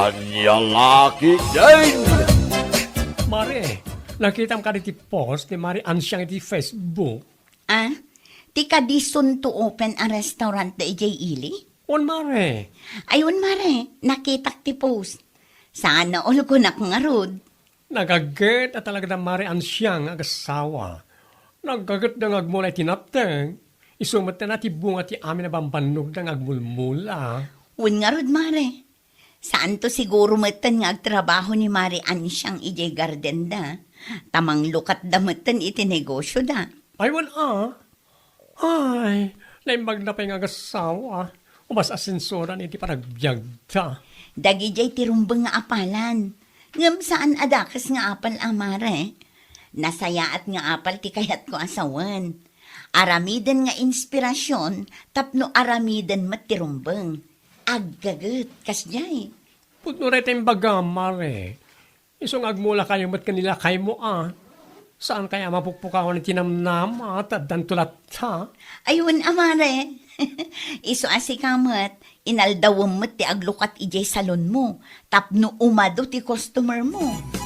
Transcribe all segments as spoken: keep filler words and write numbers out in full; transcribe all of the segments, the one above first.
Ania la ketdin? Mare, nakitam kadi ti post ni Mare Ansiang iti Facebook? Ah, ti kadi soon to open a restaurant da idiay ili? Wen, Mare. Ay, wen, Mare, nakitak ti post. Sana ulkonak ngarud. Nagaget a talaga da Mare Ansiang nga agassawa. Nagaget da nga agmula iti napteng. Isu met ti bunga ti amin a bambannogda nga agmulmula. Wen ngarud, Mare. Saanto siguro metten nga agtrabaho ni Mare Ansiang idiay garden da. Ta manglukatda metten iti negosyo da. Ay, wen a. Ay, naimbag na pay nga agassawa. Umas asensoran iti panagbiagda. Dagidiay ti rumbeng nga apalan. Ngem saan a dakes nga apal a, Mare. Nasayaat nga apal ti kayatko a sawen. Aramiden nga inspirasyon tapno aramiden met ti rumbeng. Aggaget, kasdiay. Pudno dayta imbagam, Mare. Isu nga agmula kayo met ken ni lakaymo a. Saan kaya mapukpukawan iti namnama, ta addanto latta? Ay, wen a, Mare. Isu a sika met, inaldawem met ti aglukat idiay salonmo, tapno umadu ti customermo.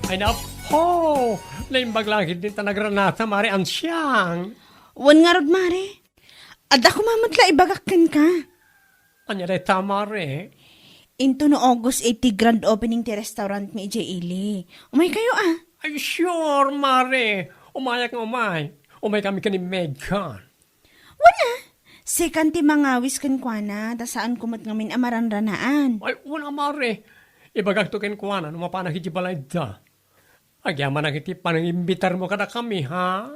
Ay, napo! Naimbag langit din ta nagranata, Mare Ansiang. Wen ngarud, Mare. Adda koma met la ibagak kenka. Ania dayta, Mare? Into no August eight ti grand opening ti restaurant mi idiay ili. Umay kayo, a? Ay, sure, Mare. Umayak nga umay. Umay kami ken ni Megan. Wen a, sikan ti mangawis kenkuana, ta saanko met ngamin a maranranaan. Ay, wen a, Mare. Ibagakto kenkuana no mapanak iti balayda. Agyamanak iti panangimbitarmo kadakami, ha?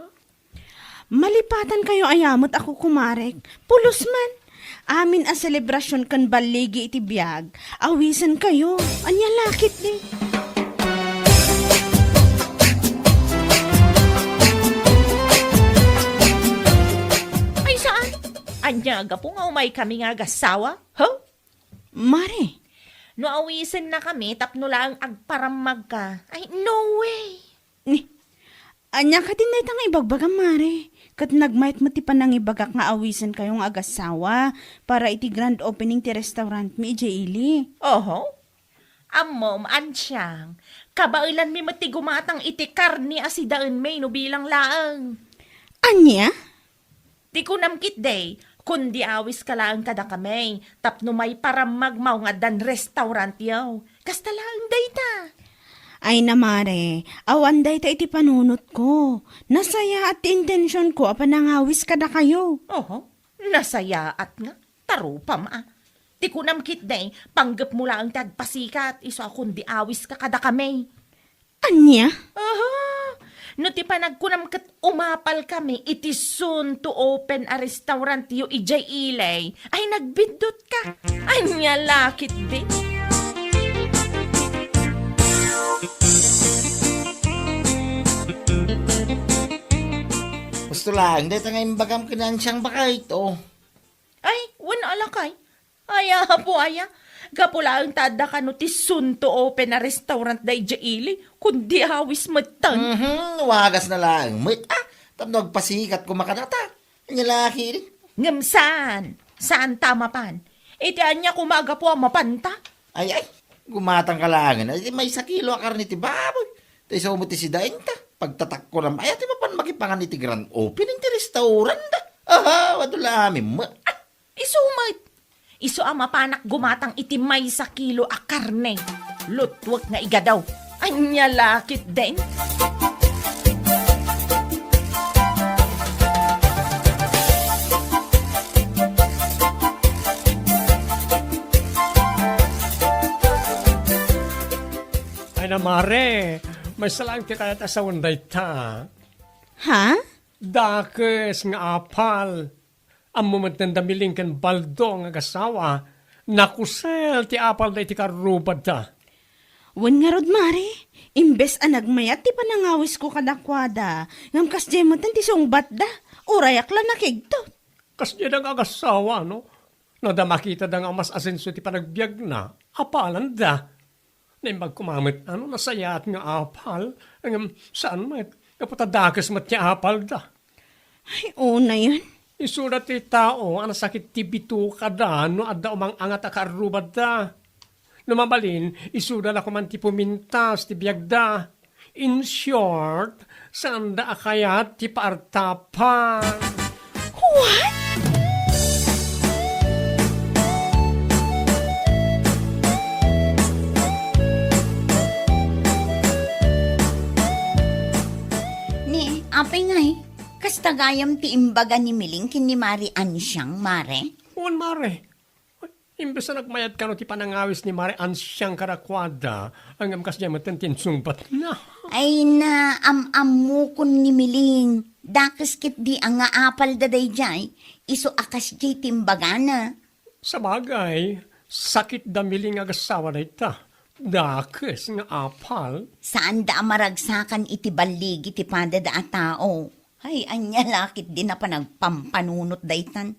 Malipatan kayo aya met a kukumarek. Pulos man. Amin a selebrasion ken balligi iti biag, awisen kayo. Ania la ketdi? Ay, saan? Ania, gapu nga umay kami nga agassawa? Huh? Mare. No awisennakami tapno laeng agparammagka. Ay, no way! Ni, ania kadin dayta nga ibagbagam, Mare? Ket nagmayat met ti panangibagak nga awisenkayo nga agassawa para iti grand opening ti restaurant mi idiay ili. Oho. Ammom, Ansiang, kabaelanmi met ti gumatang iti karne a sidaenmi no bilang laeng. Ania? Ti kunam ketdi, kundi awiska laeng kadakami, tapno maiparammagmo nga addan restaurantyo. Kasta laeng dayta. Ay na, Mare, awan dayta iti panunotko. Nasayaat ti intensionko a panangawis kadakayo. Oho, nasayaat nga. Tarupam a. Ti kunam ketdi, panggepmo laeng ti agpasikat, isu a kundi awiska kadakami. Ania? Aha! No ti panagkunam ket umapalkami iti soon to open a restaurantyo idiay ili, ay nagbiddutka. Ania la ketdi? Husto laeng dayta nga imbagam ken ni Ansiang, baket, o. Ay, wen a lakay. Ay, apo aya, gapu laeng ta adda kano ti soon to open a restaurant daydiay ili, kundi awis metten. Mhm, wagasna laeng met, a, tapno agpasikat koma kadata. Ania la ketdi? Ngem saan, saan ta mapan. Iti ania koma a gapu a mapanta? Ay, ay, gumatangka laengen iti maysa kilo a karne ti baboy. Ta isu met ti sidaenta. Pagtatakkonam, aya ti mapan makipangan iti grand opening ti restaurant da. Aha, adu la amin met. A, Isu met. Isu a mapanak gumatang iti maysa kilo a karne. Lutwek nga igadaw. Ania la ketdin? Ay na, Mare, maysa laeng ti kayat a sawen dayta. Ha? Dakes nga apal. Ammo met da Miling ken Baldo nga agassawa, nakusel ti apalda iti karrubadda. Wen ngarud, Mare, imbes a nagmayat ti panangawisko kadakuada, ngem kasdiay metten ti sungbatda, urayak la nakigtot. Kasdiay da nga agassawa, no? No adda makitada nga umas-asenso ti panagbiagna, apalanda. Naimbag koma met a no nasayaat nga apal, ngem saan met, gapu ta dakes met ti apalda. Ay, unayen. Isuda ti tao a nasakit ti bitukada no adda umang-angat a kaarrubada. No mabalin, isuda la koman ti pumintas ti biagda. In short, saanda a kayat ti paartapan. What? Ni, apay ngay, kasta gayam ti imbaga ni Miling ken ni Mari Ansiang, Mare? Wen, Mare. Imbes a nagmayat kano ti panangawis ni Mari Ansiang kadakuada, ngem kasdiay met ti insungbatna. Ay na, am-ammokon ni Miling. Dakes ketdi a nga apalda daydiay, isu a kasdiay ti imbagana. Sabagay, sakit da Miling nga agassawa dayta. Dakes nga apal. Saanda a maragsakan iti balligi ti padada a tao. Ay, ania la ketdi a panagpampanunot daytan.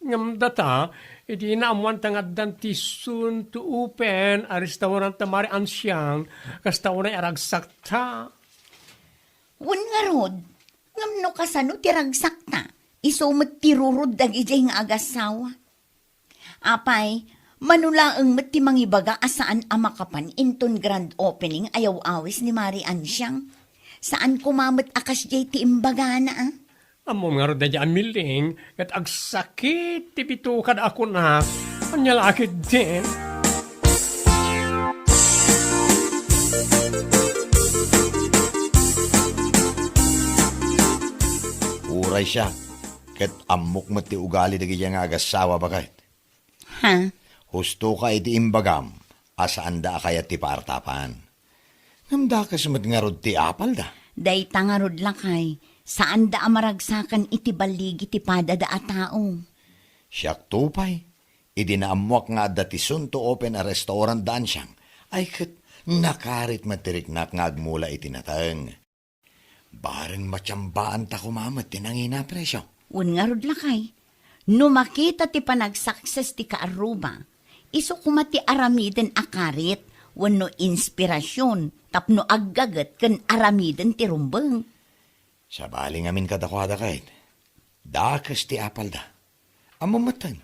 Ngem data, idi naammoanta nga addan ti soon to open a restaurant da Mari Ansiang, kasta unay a ragsakta. Wen ngarud, ngem no kasano ti ragsakta, isu met ti rurod dagidiay nga agassawa. Apay, mano laeng met ti mangibaga a saan a makapan inton grand opening a yaw-awis ni Mari Ansiang? Saan koma met a kasdiay ti imbagana, a? Ammom ngarud daydiay a Miling ket agsakit ti bitukada a kunak. Ania la ketdin? Uray siak, ket ammok met ti ugali dagidiay nga agassawa, baket. Ha? Husto ka iti imbagam a saanda a kayat ti paartapan. Ngem dakes met ngarud ti apalda. Dayta ngarud, lakay, saanda a maragsakan iti balligi ti padada a tao. Siakto pay, idi naammoak nga adda ti soon to open a restaurant da Ansiang, ay ket nakarit met ti riknak nga agmula iti nateng. Bareng matiambaanta koma met ti nangina a presio. Wen ngarud, lakay, no makita ti panagsakses ti kaarruba, isu koma ti aramiden a karit wenno inspirasion tapno aggaget ken aramiden ti rumbeng. Sabali ngamin kadakuada ket, dakes ti apalda. Ammom metten,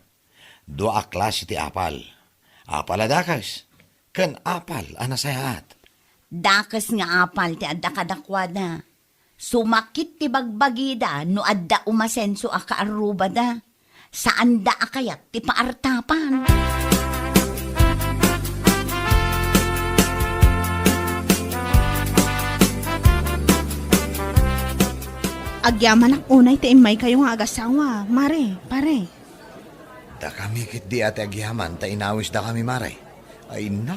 dua a klase ti apal. Apal a dakes, ken apal a nasayaat. Dakes nga apal ti adda kadakuada. Sumakit ti bagbagida no adda umasenso a kaarrubada. Saanda a kayat ti paartapan. Agyamanak unay ti immaykayo nga agasawa, Mare, Pare. Dakami ketdi a ti agyaman ta inawisdakami, Mare. Ay na,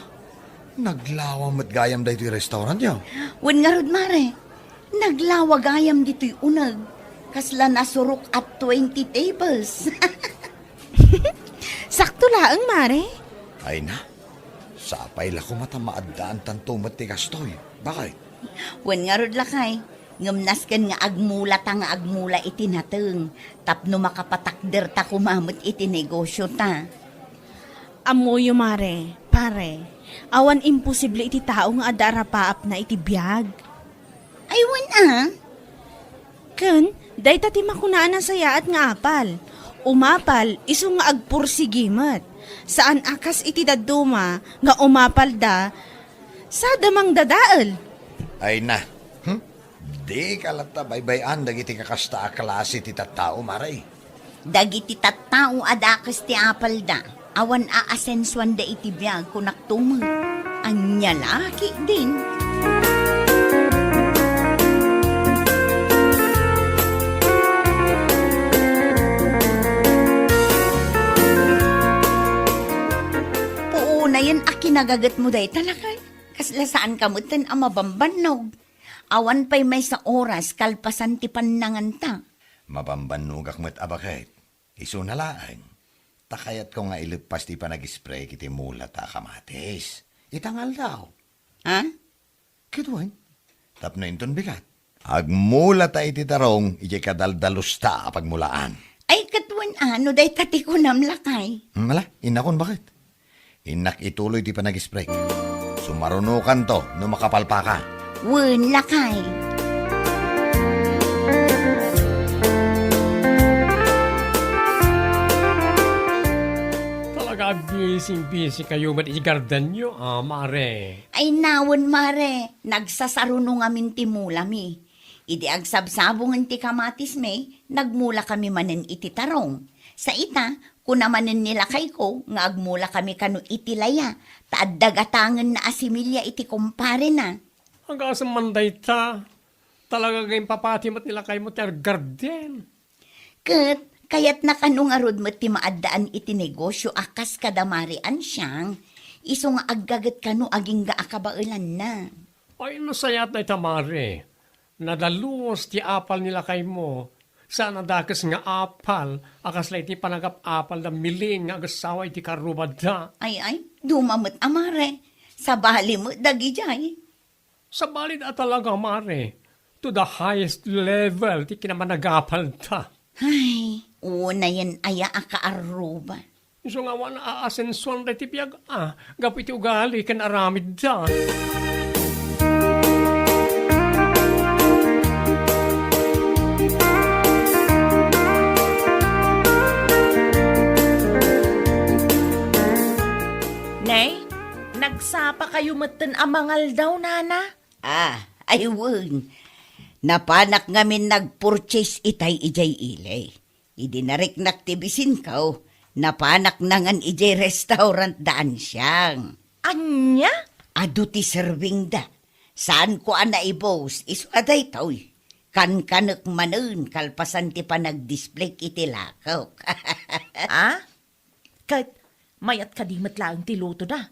naglawa met gayam daytoy restaurantyo. Wen ngarud, Mare, naglawa gayam ditoy uneg. Kasla nasurok a twenty tables. Sakto laeng, Mare. Ay na, sapay la koma ta maaddaantanto met ti gastoy. Baket? Wen ngarud, lakay, ngem nasken nga agmulata nga agmula iti nateng tapno makapatakderta koma met iti negosiota. Ammoyo, Mare, Pare, awan imposible iti tao nga adda arapaapna iti biag. Ay, wen a. Ken, dayta ti makuna a nasayaat nga apal. Umapal, isu nga agpursigi met. Saan a kas iti dadduma nga umapalda, sada mangdadael. Ay na. Hmm? Dika latta baybay-an dagiti kakasta a klase ti tattao, Mare. Dagiti tattao a dakes ti apalda, awan a asensuanda iti biag, kunakto met. Ania la ketdin? Puunayen a kinagagetmo dayta, lakay. Kasla saanka metten a mabambannog. Awan pay maysa oras kalpasan ti pannanganta. Mabambannogak met a baket. Isuna laeng, ta kayatko nga ileppas ti panag-spray iti mulata a kamatis ita nga aldaw. Ha? Ket wen, tapno inton bigat, agmulata iti tarong idiay kadaldalusta a pagmulaan. Ay, ket wen a, no dayta ti kunam, lakay. Hmm, ala, innakon, baket. Innak ituloy ti panag-spray. Sumarunokanto no makapalpaka. Wen, lakay. Talaga, busy-busy kayo met iti gardenyo, a, mare. Ay, nawen, mare. Nagsasaruno ngamin ti mulami. Idi agsabsabongen ti kamatismi, nagmula kami manen iti tarong. Sa ita, kuna manen ni lakayko nga agmula kami kano iti laya, ta adda gatangenna a similia iti kumparena. Agasem man dayta, talaga nga impapati met ni lakaymo ti garden. Ket kayatna kano ngarud met ti maaddaan iti negosio a kas kada Mari Ansiang, isu nga aggaget kano agingga a kabaelanna. Ay, nasayaat dayta, Mari. Nadalus ti apal ni lakaymo. Saan a dakes nga apal a kasla iti panagap-apal da Miling nga agassawa iti karrubada. Ay, ay, duma met a, Mare. Sabali met dagijay. Sabali da talaga, Mare. To the highest level ti kinamanagapalda. Ay, unayen aya a kaarruba. Isu nga awan a asensuan daytoy biag a, gapu iti ugali ken aramidda. Nay, nagsapa kayo metten a mangaldaw, nana? Ah, ay wen. Napanak ngamin nagpurchase itay idiay ili. Idi nariknak ti bisinko, napanak nangan idiay restaurant da Ansiang. Ania? Adu ti serving da. Saanko a naibus, isu a daytoy. Kankanek manen kalpasan ti panagdisplayk iti lakok. Ah? Ket mayat kadi met laeng ti lutoda?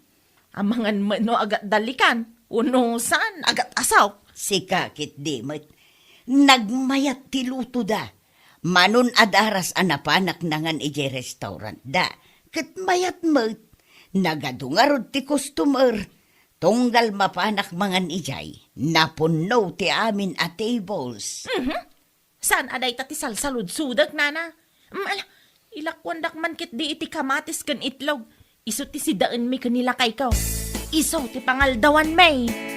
Amangan met no agat dalikan, wenno saan agat asaw? Sika ketdi met. Nagmayat ti lutoda. Manon a daras a napanak nangan idiay restaurant da. Ket mayat met. Nagadu ngarud ti customer. Tunggal mapanak mangan idiay, napunno ti amin a tables. Mhm. Saan a dayta ti salsaludsodek, nana? Mm, ala, ilakuandak man ketdi iti kamatis ken itlog. Isu ti sidaenmi ken ni lakayko. Isu ti pangaldawanmi.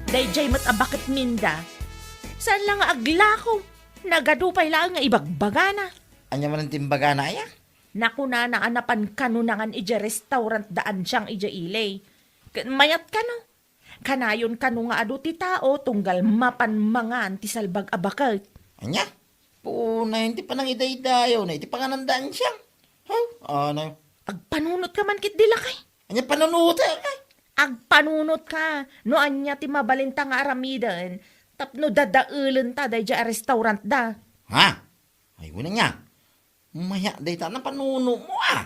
Daydiay met a baketminda. Saan la nga aglako? Nagadu pay laeng nga ibagbagana. Ania manen ti imbagana, aya? Nakunana a napan kano nangan idiay restaurant da Ansiang idiay ili. Ket mayat kano. Kanayon kano nga adu ti tao tunggal mapan mangan ti salbag a baket. Ania? Punayen ti panangidaydayawna iti panganan da Ansiang. Huh? Ano? Agpanunot ka man ketdi, lakay. Ania panunotek, ay? Agpanunot ka. No ania ti mabalinta nga aramiden tapno dadaelenta daydiay a restaurant da. Ha? Ay, wen ania. Maya dayta napanunomo, a.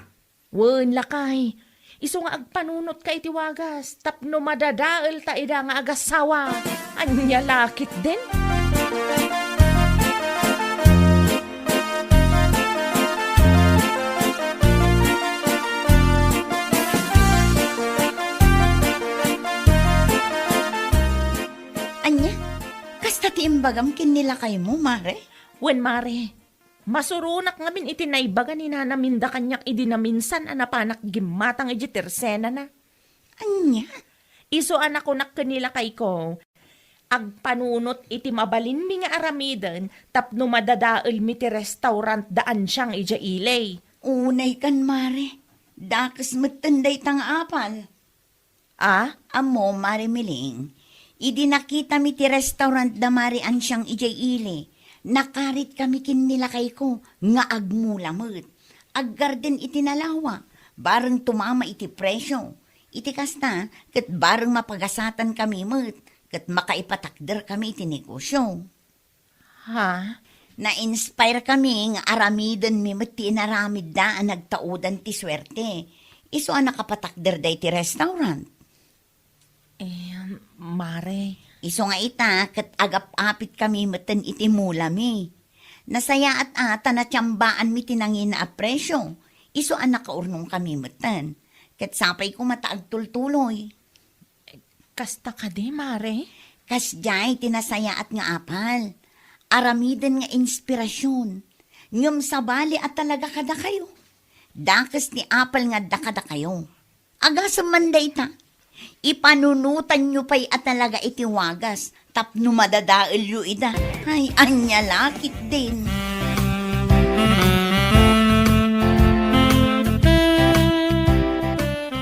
Wen, lakay. Isu nga agpanunot ka iti wagas tapno madadaelta ida nga agassawa. Ania la ketdin? Ania? Kasta ti imbagam ken ni lakaymo, mare? Wen, mare. Masuronak ngamin iti naibaga ni nanaminda kaniak idi naminsan a napanak gimmatang idiay tersenana. Ania? Isu a nakunak ken ni lakayko, agpanunot iti mabalinmi nga aramiden tapno madadaelmi ti restaurant da Ansiang idiay ili. Unay kan, mare. Dakes metten dayta nga apal. A? Ammo, Mare Miling, idi nakitami ti restaurant da Mare Ansiang idiay ili, nakaritkami ken ni lakayko nga agmula met. Aggarden iti nalawa, bareng tumama iti presio. Iti kasta, ket bareng mapagasatankami met, ket makaipatakderkami iti negosio. Ha? Na-inspire kami nga aramidenmi met ti inaramidda a nagtaudan ti suerte. Isu a nakapatakder daytoy restaurant. Eh, mare. Isu nga ita, ket agap-apit kami metten iti mulami. Nasayaat a ta natiambaanmi ti nangina a presio. Isu a nakaurnong kami metten. Ket sapay koma ta agtultuloy. Kasta kadi, Mare? Kasdiay ti nasayaat nga apal. Aramiden nga inspirasion. Ngem sabali a talaga kadakayo. Dakes ti apal nga adda kadakayo. Agasem man dayta. Ipanunotanyo pay a talaga iti wagas tapno madadaelyo ida. Ay, ania la ketdin.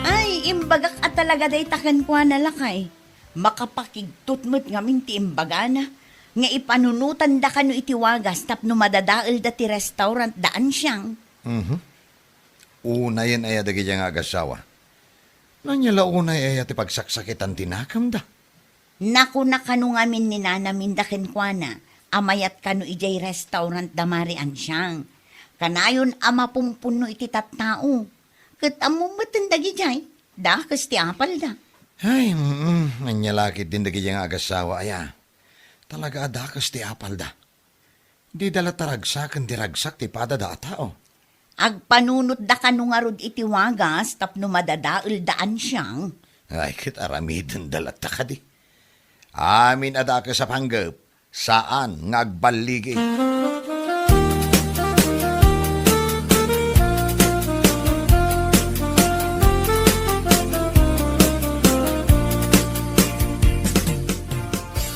Ay, imbagak a talaga dayta kenkuana, lakay. Makapakigtot met ngamin ti imbagana nga ipanunotanda kano iti wagas tapno madadaelda ti restaurant da Ansiang. Mhm. Unayen aya dagidiay nga agassawa? Ania la unay aya ti pagsaksakitan ti nakemda? Nakuna kano ngamin ni nanaminda kenkuana a mayat kano idiay restaurant da Mare Ansiang. Kanayon a mapumpunno iti tattao. Ket ammom metten dagidiay, dakes ti apalda. Ay, mm, ania la ketdin dagidiay nga agassawa aya? Talaga a dakes ti apalda. Dida la ta ragsaken ti ragsak ti padada a tao. Agpanunotda kano ngarud iti wagas tapno madadaelda Ansiang. Ay, ket aramidenda latta kadi. Amin a dakes a panggep, saan nga agballigi.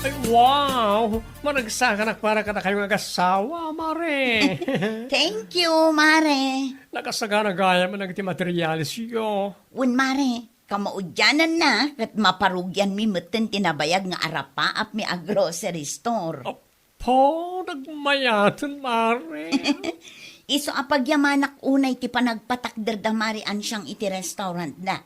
Ay, wow! Managsakanak para kadakayo nga agassawa, Mare. Thank you, Mare. Nakasagana gayam dagiti materialesyo. Wen, Mare, kamaudiananna ket maparugianmi metten ti nabayag nga arapaapmi a grocery store. Apo, nagmayaten, Mare. Isu a pagyamanak unay ti panagpatakder da Mare Ansiang iti restaurant da.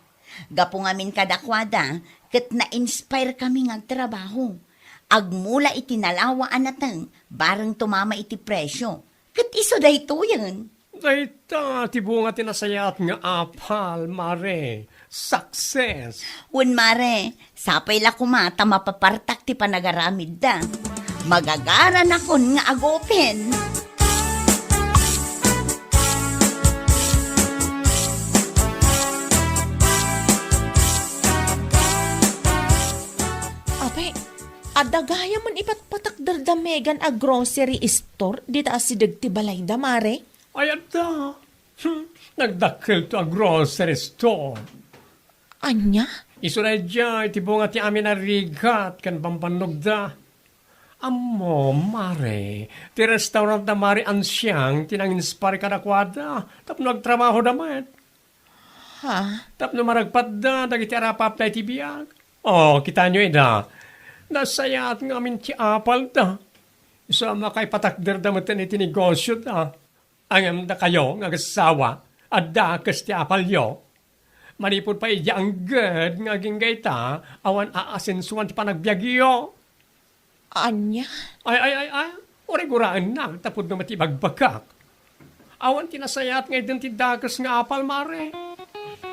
Gapu ngamin kadakuada, ket na-inspire kami nga agtrabaho. Agmula iti nalawa a nateng, bareng tumama iti presyo. Ket isu daytoyen. Dayta ti bunga ti nasayaat nga apal, Mare. Success! Wen, Mare, sapay la koma ta mapapartak ti panagaramidda. Magagaranakon nga agupen. Ape, adda gayam ipatpatakder da Megan a grocery store dita asideg ti balayda, Mare? Ay, adda. Hmm, nagdakkelto a grocery store. Ania? Isu daydiay ti bunga ti amin a rigat ken bambannogda. Ammom, Mare, ti restaurant da Mare Ansiang ti nang-inspire kadakuada tapno agtrabahoda met. Ha? Tapno maragpatda dagiti arapaapda iti biag. O, kitaenyo ida. Nasayaat ngamin ti apalda. Isu a makaipatakderda metten iti negosyoda. Ngem dakayo nga agassawa, adda kes ti apalyo. Manipud pay idiay angged nga agingga ita, awan aasensoan ti panagbiagyo. Ania? Ay, ay, ay, ay, uray guraennak, tapno met ibagbagak. Awan ti nasayaat nga itden ti dakes nga apal, Mare.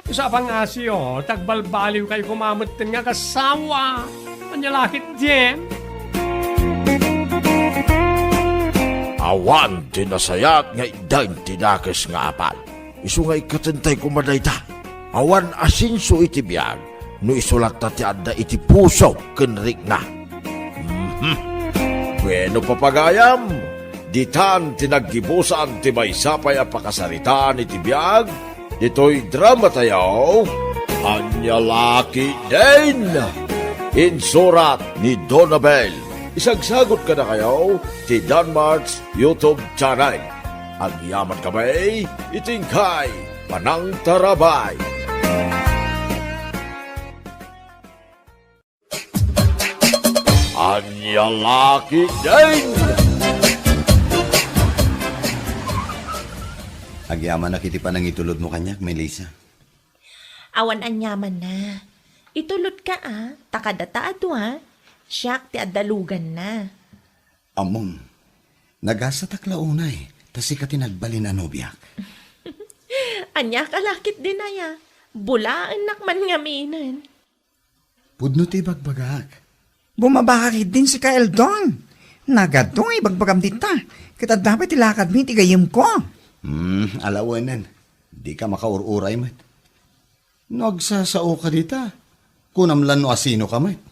Isu a pangasyo, ta agbalbaliwkayo koma metten nga agassawa. Ania la ketdin? Awan ti nasayaat nga itden ti dakes nga apal. Isu nga ikkatentay koma dayta. Awan asenso iti biag no isu latta ti adda iti puso ken rikna. Mhm. Bueno, papagayam, ditan ti naggibusan ti maysa pay a pakasaritaan iti biag ditoy dramatayo, Ania la ketdin? Insurat ni Donabel. Isagsagut kadakayo ti Danmart's YouTube channel. Agyaman kami iti inkay panangtarabay. Ania la ketdin? Agyamanak iti panangitulodmo kaniak, Melissa. Awan aniamanna. Itulodka a, ta kadata a dua, siak ti adda luganna. Ammom, nagasatak la unay, ta sika ti nagbalin a nobiak. Ania ka la ketdin aya? Bulaennak man ngaminen. Pudno ti ibagbagak. Bumaba ka ketdin, sika, Eldon. Nagadu nga ibagbagam dita, ket adda pay ti lakadmi iti gayyemko. Hmm, alawenen. Dika makaur-uray met. No agsasaoka dita, kunam la no asinoka met.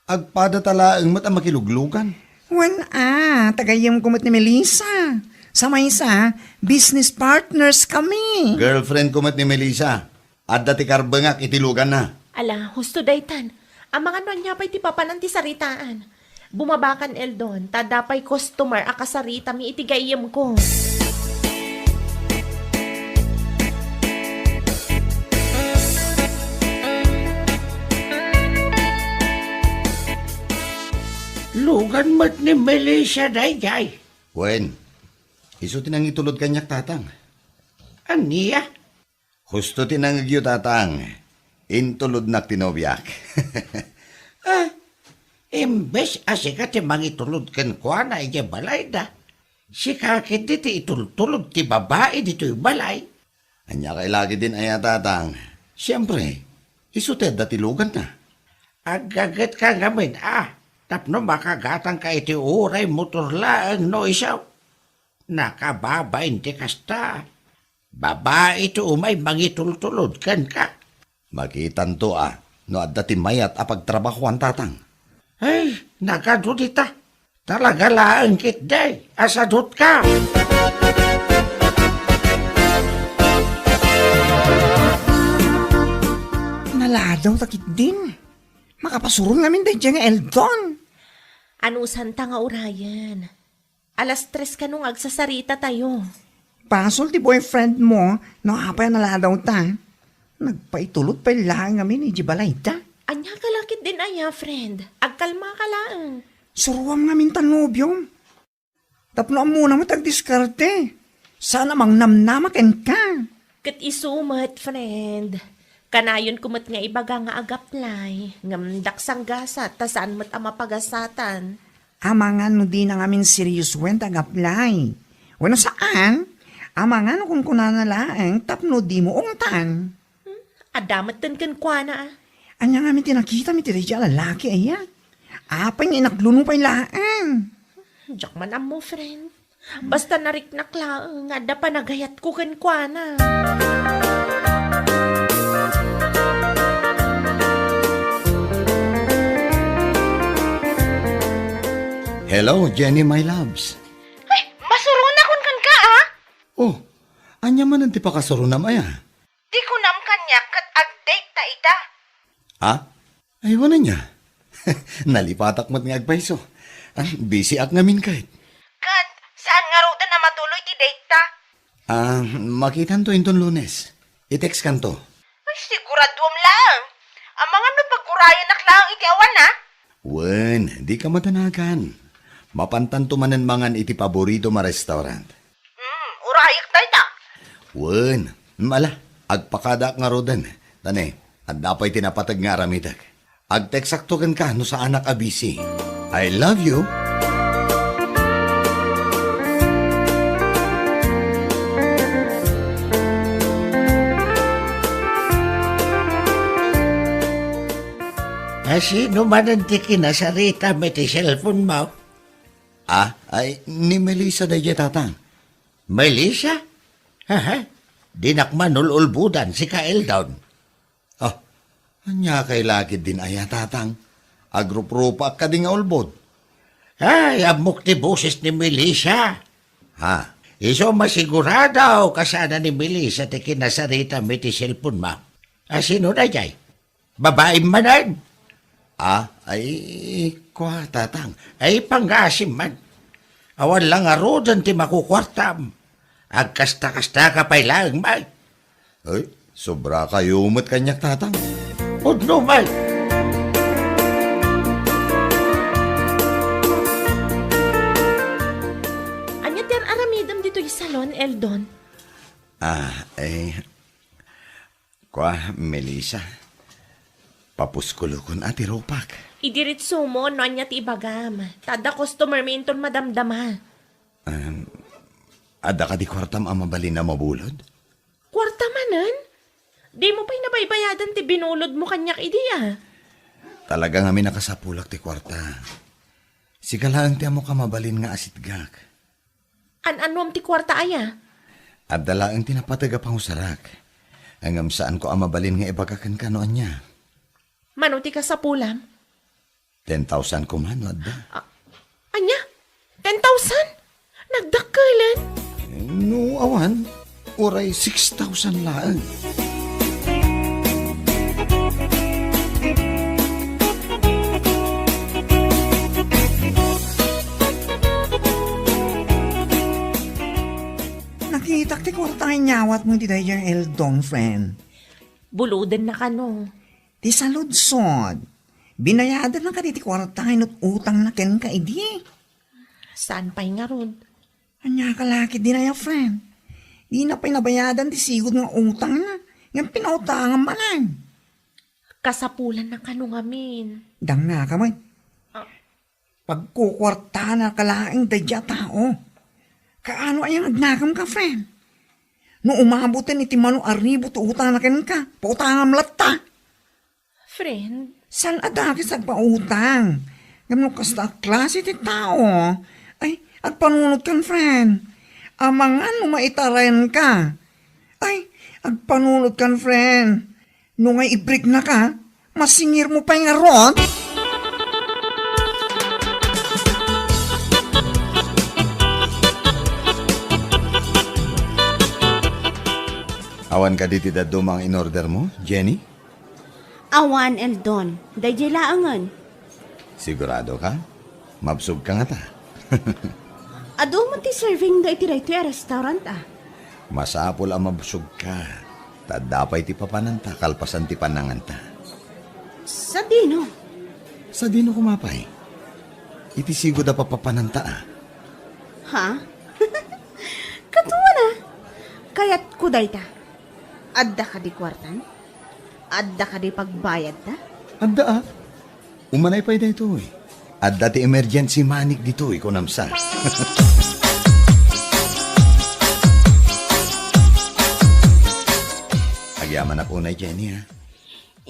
Agpadata laeng met a makiluglugan. Wen a, tagayyemko met ni Melissa. Sa maysa, business partners kami. Girlfriend ko met ni Melissa. Adda ti karbengak iti luganna. Ala, husto daytan. Amangan no ania pay ti papanan ti saritaan. Bumabakan, Eldon, ta adda pay customer a kasaritami iti gayyemko. Lugan met ni Melissa daydiay. Wen, isu ti nangitulod kaniak, Tatang. Ania? Husto ti nangegyo, Tatang. Intulodnak ti nobiak. Ah, imbes a sika ti mangitulod kenkuana idiay balayda, sika ketdi ti itultulod ti babai ditoy balay. Ania kay la ketdin aya, Tatang? Siempre, isu ti adda ti luganna. Aggagetka ngamin a, tapno makagatangka iti uray motor laeng no isu. Nakababain ti kasta. Babai ti umay mangitultulod kenka. Makitanto a no adda ti mayat a pagtrabahoan, Tatang. Ay, nagadu dita. Talaga laeng ketdi a sadutka. Naladawta ketdin. Makapasuron ngamin daydiay nga Eldon. Anusanta nga urayen. Alas tres kano nga agsasaritatayo. Basol ti boyfriend mo no apay a naladawta. Nagpaitulod pay laeng ngamin idiay balayda. Ania ka la ketdin aya, friend? Agkalmaka laeng. Suroam ngamin ta nobiom. Tapno ammona met ti agdiskarte. Saan a mangnamnama kenka. Ket isu met, friend. Kanayonko met nga ibaga nga agaplay, ngem diak sanggasat ta saan met a mapagasatan. Amangan no dina ngamin seriosoen ti agaplay. Wenno saan, amangan no kunkunana laeng tapno dimo ungtan. Hmm? Adda metten kenkuana, a. Ania ngamin ti nakitam iti daydiay a lalaki, aya? Apay nga inakluno pay laeng? Diak man ammo, friend. Basta nariknak laeng nga adda panagayatko kenkuana. Hello, Jenny, my loves. Ay, masurona kunkan ka, a? Oh, ania manen ti pakasurona, aya? Ti kunam kaniak ket ag-date ta ita. Ha? Ay, wen ania? Nalipatak met nga agpayso. Ah, busy ak ngamin ket. Ket, saan ngaruden a matuloy ti date ta? Ah, makitanto inton Lunes. I-text kanto. Ay, siguraduam laeng. Amangan no pagurayanak laeng iti awan, a? Wen, dika madanagan. Mapantanto manen mangan iti paboritom a restaurant. Hmm, urayak dayta. Wen, hmm, ala, agpakadaak ngaruden. Ta ne, adda pay ti napateg nga aramidek. Agteksakto kenka no saanak a busy. I love you. Asino manen ti kinasaritam iti cellphone mo? Ah, ay, ni Melissa daydiay, Tatang. Melissa? Haha, dinak man ul-ulbodan, sika Eldon. Ah, ania kay la ketdin aya, Tatang? Agruprupaak kadi nga ulbod. Ay, ammok ti boses ni Melissa. Ha? Isu masigurado kasano ni Melissa ti kinasaritam iti cellphone mo. Asino daydiay? Babaim manen? Ah, ay, kua, Tatang. Ay, panggasim man. Awan la ngaruden ti makukuartam. Agkasta-kastaka pay laeng, may. Ay, sobra kayo met kaniak, Tatang. Pudno, may. Ania ti ar-aramidem ditoy salon, Eldon? Ah, eh, Kua, Melissa, papuskulokon a ti rupak. Idiritso mo no ania ti ibagam. Ta adda customer mi inton madamdama. Em, adda kadi kuartam a mabalin a mabulod? Kuarta manen? Di mo pay nabaybayadan ti binulod mo kaniak idi, a? Talaga ngamin a kasapulak ti kuarta. Sika laeng ti ammok a mabalin nga asitgak. An-anuam ti kuarta aya? Adda laeng ti napateg a pangusarak. Ngem saanko a mabalin nga ibaga kenka no ania. Mano ti kasapulam? Ten thousand koma no adda. A-, ania? Ten thousand? Nagdakkelen? No awan, uray six thousand laeng. Nakitak ti kuarta nga inyawatmo iti daydiay Eldon, friend. Bulodenna kano. Ti saludsod, binayadanna kadi ti kuarta nga inut-utangna kenka idi? Saan pay ngarud? Ania ka la ketdi aya, friend? Dina pay nabayadan ti sigud nga utangna, ngem pinautangam manen. Kasapulanna kano ngamin. Dangngaka met. Ah. Pagkukuartana ka laeng daydiay a tao. Kaano aya nga agnakem ka, friend? No umaboten iti mano a ribu ti utangna kenka, pautangam latta. Friend? Saan a dakes agpautang? Ngem no kasta a klase ti tao, ay, agpanunotkan, friend. Amangan no maitarayanka. Ay, agpanunotkan, friend. No nga ibriknaka, masingirmo pay ngarud? Awan kadi ti dadduma nga in-ordermo, Jenny? Awan, Eldon. Daydiay laengen. Sigurado ka? Mabsog ka ngata? Adu met ti serving da iti daytoy a restaurant, a. Masapul a mabsog ka. Ta adda pay ti papananta kalpasan ti pananganta. Sadino? Sadino koma pay? Iti sigud a papapananta, a. Ha? Kaduana? Kayatko dayta. Adda kadi kuartan? Adda kadi pagbayadta? Adda, a. Umanay pay daytoy. Adda ti emergency money ditoy, kunam sa. Agyamanak unay, Jenny, a.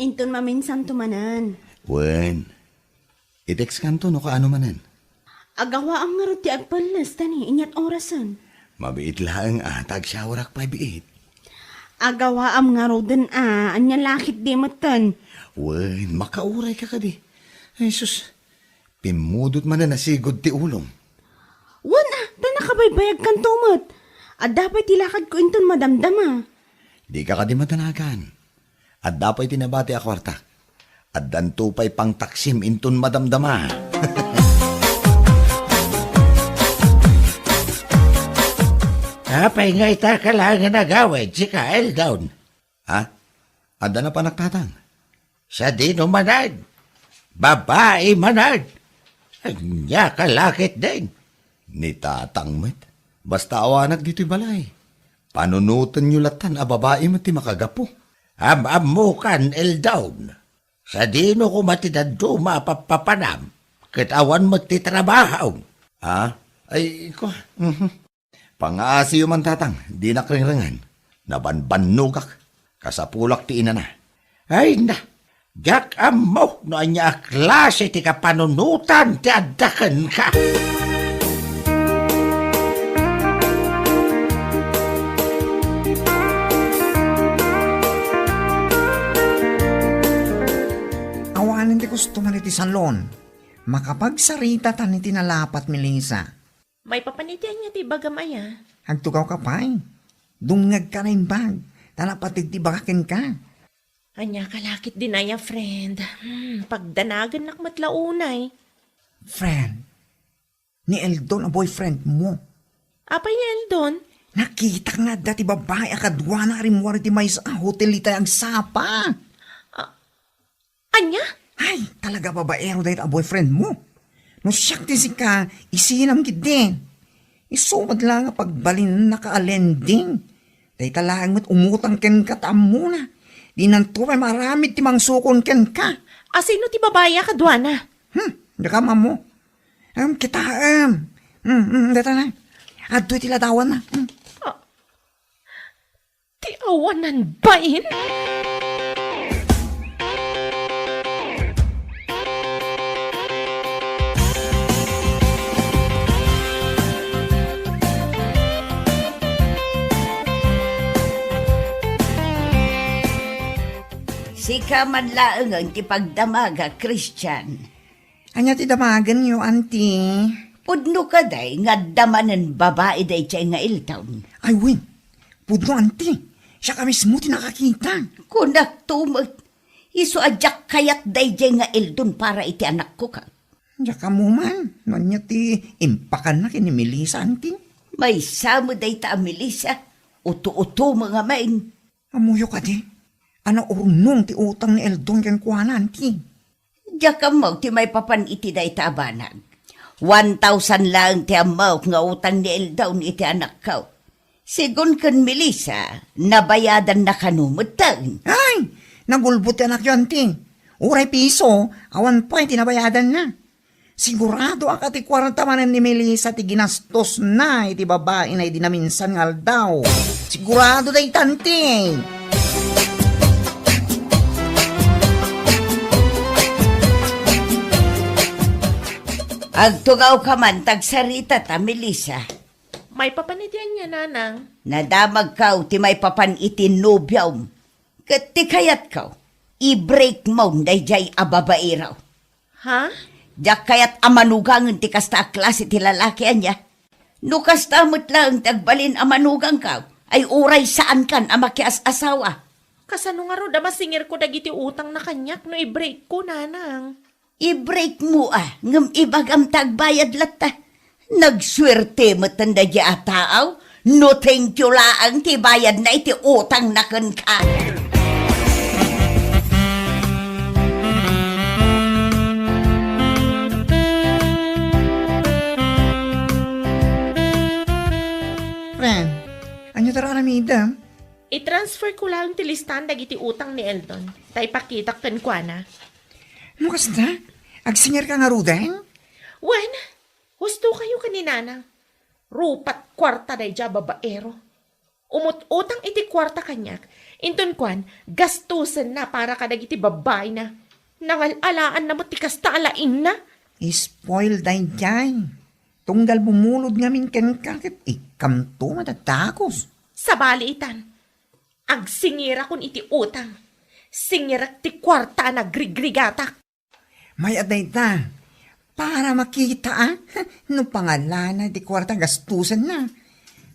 Inton maminsanto manen. Wen. I-text kanto no kaano manen. Agawaam ngarud ti agpelles ta ni inyat orasen. Mabiit laeng a, ta agsiawrak pay biit. Agawaam ngaruden a, ania la ketdi metten. Wen, makauray ka kadi. Ay, sus, pimmudot manen a sigud ti ulom. Wen a, ta nakabaybayag kanto met. Adda pay ti lakadko inton madamdama. Dika kadi madanagan. Adda pay ti nabati a kuartak. Addanto pay pangtaksim inton madamdama. Apay nga ita ka laeng nga nagawid, sika, Eldon? Ha? Adda napanak, Tatang? Sadino manen? Babai manen? Ania ka la ketdin? Ni Tatang met. Basta awanak ditoy balay. Panunotenyo latan a babai met ti makagapu. Am-ammokan, Eldon. Sadino koma ti dadduma a pappapanam, ket awan met ti trabaho? Ah, ay, ko, mhm. Pangaasiyo man, Tatang, dinak ringringan. Nabanbannogak. Kasapulak ti inana. Ay na, diak ammo no ania a klase ti kapanunotan ti adda kenka. Awanen ti kosto man iti salon. Makapagsaritatan iti nalapat, Melissa. Maipapan iti ania ti ibagam aya? Agtugawka pay. Dumngegka naimbag, ta napateg ti ibagak kenka. Ania ka la ketdin aya, friend? Hmm, pagdanagennak met la unay. Friend, ni Eldon a boyfriend mo. Apay ni Eldon? Nakitak nga adda ti babai a kaduana a rimmuar iti maysa a hotel itay agsapa. Ah, ania? Ay, talaga babaero dayta a boyfriend mo. No siak ti sika, isinam ketdin. Isu met la nga pagbalinennaka a lending. Dayta laeng met umutang kenka ta ammona. Dinanto pay maaramid ti mangsukon kenka. A sino ti babai a kaduana? Hmm, daka ammo. Em, kitaem. Hmm, hmm, dayta na. Adtoy ti ladawanna. Hmm. Ah, ti awanan bain? Kaman laengen ti pagdamagak, Christian. Ania ti damagenyo, Auntie? Pudno kadi nga adda manen babai daydiay nga Eldon? Ay, wen. Pudno, Auntie. Siak a mismo ti nakakita. Kunakto met. Isu a diak kayat daydiay nga Eldon para iti anakko ka. Diak ammo man no ania ti impakanna ken ni Melissa, Auntie. Maysa met dayta a Melissa. Uto-uto met ngamin. Ammoyo kadi a naurnong ti utang ni Eldon kenkuana, Auntie? Diak ammo ti maipapan iti dayta a banag. One thousand laeng ti ammok nga utang ni Eldon iti anakko. Sigun ken Melissa, nabayadanna kano metten. Ay! Nagulbod ti anakyo, Auntie. Uray piso, awan pay ti nabayadanna. Siguradoak a ti kuarta manen ni Melissa ti ginastosna iti babaina idi naminsan nga aldaw. Sigurado dayta, Auntie. Agtugawka man ta agsaritata, Melissa. Maipapan iti ania, Nanang? Nadamagko ti maipapan iti nobiom. Ket ti kayatko, i-break mo daydiay a babaero. Ha? Diak kayat a manugangen ti kasta a klase ti lalaki, ania? No kasta met laeng ti agbalin a manugangko, ay uray saankan a makias-asawa. Kasano ngarud a masingirko dagiti utangna kaniak no i-break ko, Nanang? I-break mo a, ngem ibagam ta agbayad latta. Nagsuerte metten daydiay a tao, no thank you laeng ti bayadna iti utangna kenka. Friend, ania ti ar-aramidem? I-transfer ko laeng ti listaan dagiti utang ni Eldon, ta ipakitak kenkuana. No kasta, agsingirka ngaruden? Wen, husto kayo ken ni Nanang. Rupat kuarta daydiay a babaero. Umut-utang iti kuarta kaniak, inton kuan, gastusenna para kadagiti babbaina. Nangal-alaanna met ti kasta a laingna. Spoil daydiay. Tunggal bumulod ngamin kenka ket ikkamto madadagus. Sabali itan, agsingirakon iti utang. Singirek ti kuarta a nagrigrigatak. May-at dayta. Para makita, a? No pangalana ti kuarta gastusenna.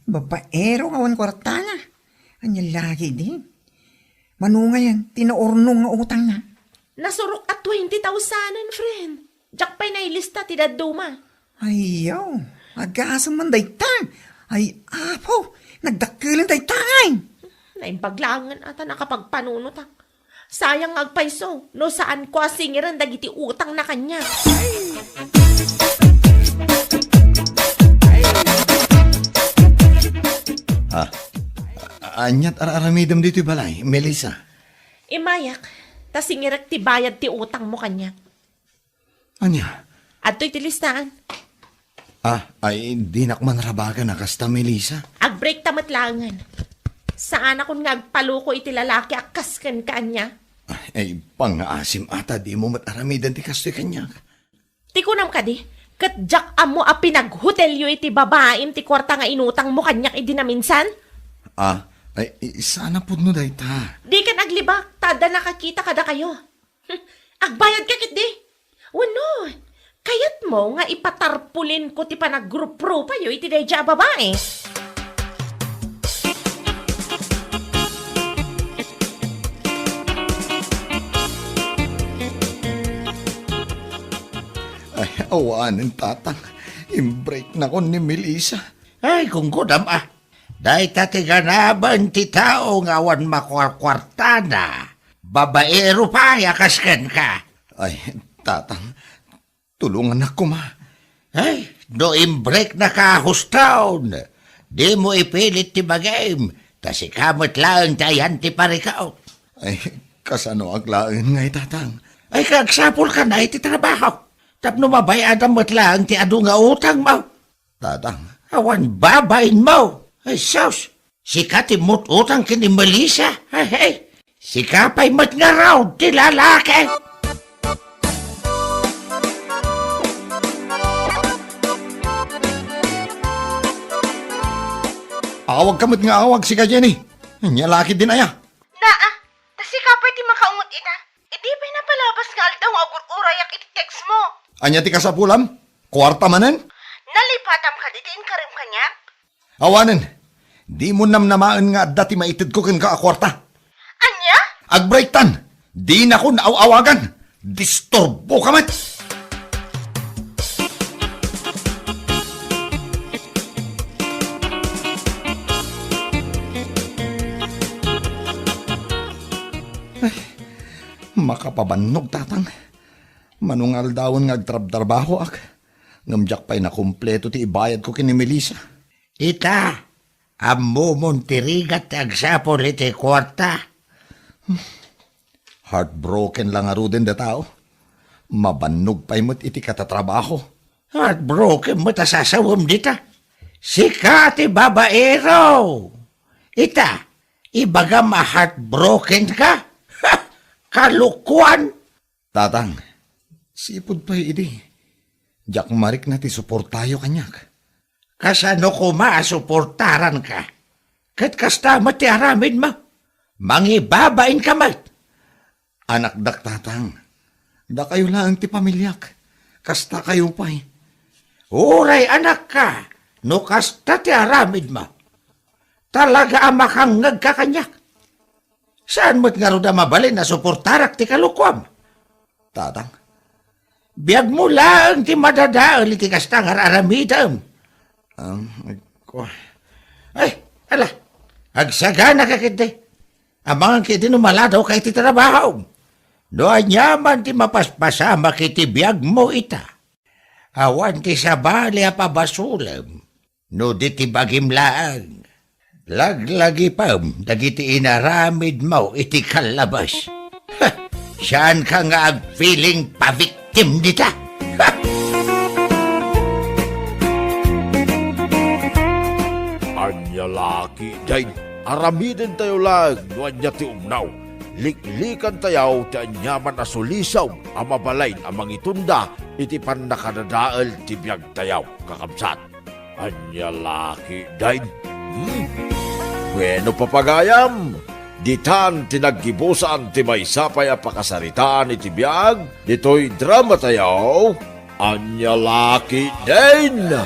Babaero nga awan kuartana. Ania lagi di? Mano ngayen ti naurnong nga utangna? Nasurok a twenty thousand, friend. Diak pay nailista ti dadduma. Ayaw, agasem man dayta. Ay, apo, nagdakkelen dayta ngay. Naimbag laengen a ta nakapagpanunotak. Sayang nga agpayso, no saanko a singiren dagiti utangna kaniak. Ah, a-, aniat ar-aramidem ditoy balay, Melissa? Immayak, ta singirek ti bayad ti utangmo kaniak. Ania? Adtoy ti listaan. Ah, ay, dinak man rabagan a kasta, Melissa. Agbreakta met laengen. Saanakon nga agpaluko iti lalaki a kas kenka, ania? Ay, pangngaasim a ta dimo met aramiden ti kastoy kaniak. Ti kunam kadi, ket diak ammo a pinaghotelyo iti babaim ti kuarta nga inutangmo kaniak idi naminsan? Ah, ay, saan a pudno dayta. Dikan aglibak, ta adda nakakita kadakayo. Agbayadka ketdi? Wenno, kayatmo nga ipatarpulinko ti panagruprupayo iti daydiay a babai? Ay, awanen, Tatang. Imbreaknakon ni Melissa. Ay, kunkunam a. Dayta ti ganaben ti tao nga awan makuarkuartana. Babaero pay a kas kenka. Ay, Tatang, tulongannak koma. Ay, no imbreaknaka a hustaon, dimo ipilit ti bagim, ta sika met laeng ti ayan ti parikut. Ay, kasanoak laeng ngay, Tatang? Ay, kagsapulkan a iti trabaho, tapno mabayadam met laeng ti adu nga utangmo. Tatang. Awan babainmo. Ay, sus! Sika ti mut-utang ken ni Melissa. Ay, ay. Sika pay met ngarud ti lalaki. Awagka met nga awag, sika, Jenny. Ania la ketdin aya? Naa, ta sika pay ti makaungot ita. Bayak iti text mo. Ania ti kasapulam? Kuarta manen? Nalipatam kadi ti inkarem kaniak? Awanen, dimo namnamaen nga adda ti maitedko kenka a kuarta. Ania? Agbreaktan! Dinakon aw-awagan! Disturboka met! Ay, makapabannog, Tatang. Mano nga aldawen nga agtrabtrabahoak, ngem diak pay nakumpleto ti ibayadko ken ni Melissa. Ita, ammomon ti rigat ti agsapul iti kuarta. Heartbroken la ngaruden da tao. Mabannog pay met iti katatrabaho. Heartbroken met a sasawem dita. Sika ti babaero. Ita, ibagam a heartbroken ka? Kalokoan! Tatang, sipud pay idi, diak marikna ti suportayo kaniak. Kasano koma a suportaranka? Ket kasta met ti aramidmo. Mangibabainka met. Anakdak, Tatang. Dakayo laeng ti pamiliak. Kastakayo pay. Uray anakka, no kasta ti aramidmo. Talaga a makangngegka kaniak. Saan met ngarud a mabalin a suportarak ti kalokoam? Tatang, biagmo laeng ti madadael iti kasta nga ar-aramidem. Am, agko. Ay, ala, agsaganaka ketdi. Amangan ketdi no maladawka iti trabahom. No aniaman ti mapaspasamak iti biagmo ita, awan ti sabali a pabasolem. No di ti bagim laeng, laglagipem dagiti inaramidmo iti kallabas. Ha! Saanka nga agpiling pa-victim dita? Ha! Ania la ketdin, aramidentayo laeng no ania ti umnaw. Liklikantayo ti aniaman a sulisog a mabalin a mangitunda iti pannakadadael ti biagtayo, kakabsat. Ania la ketdin? Hmm? Bueno, papagayam, ditan ti naggibusan ti maysa pay a pakasaritaan iti biag ditoy dramatayo, Ania la ketdin?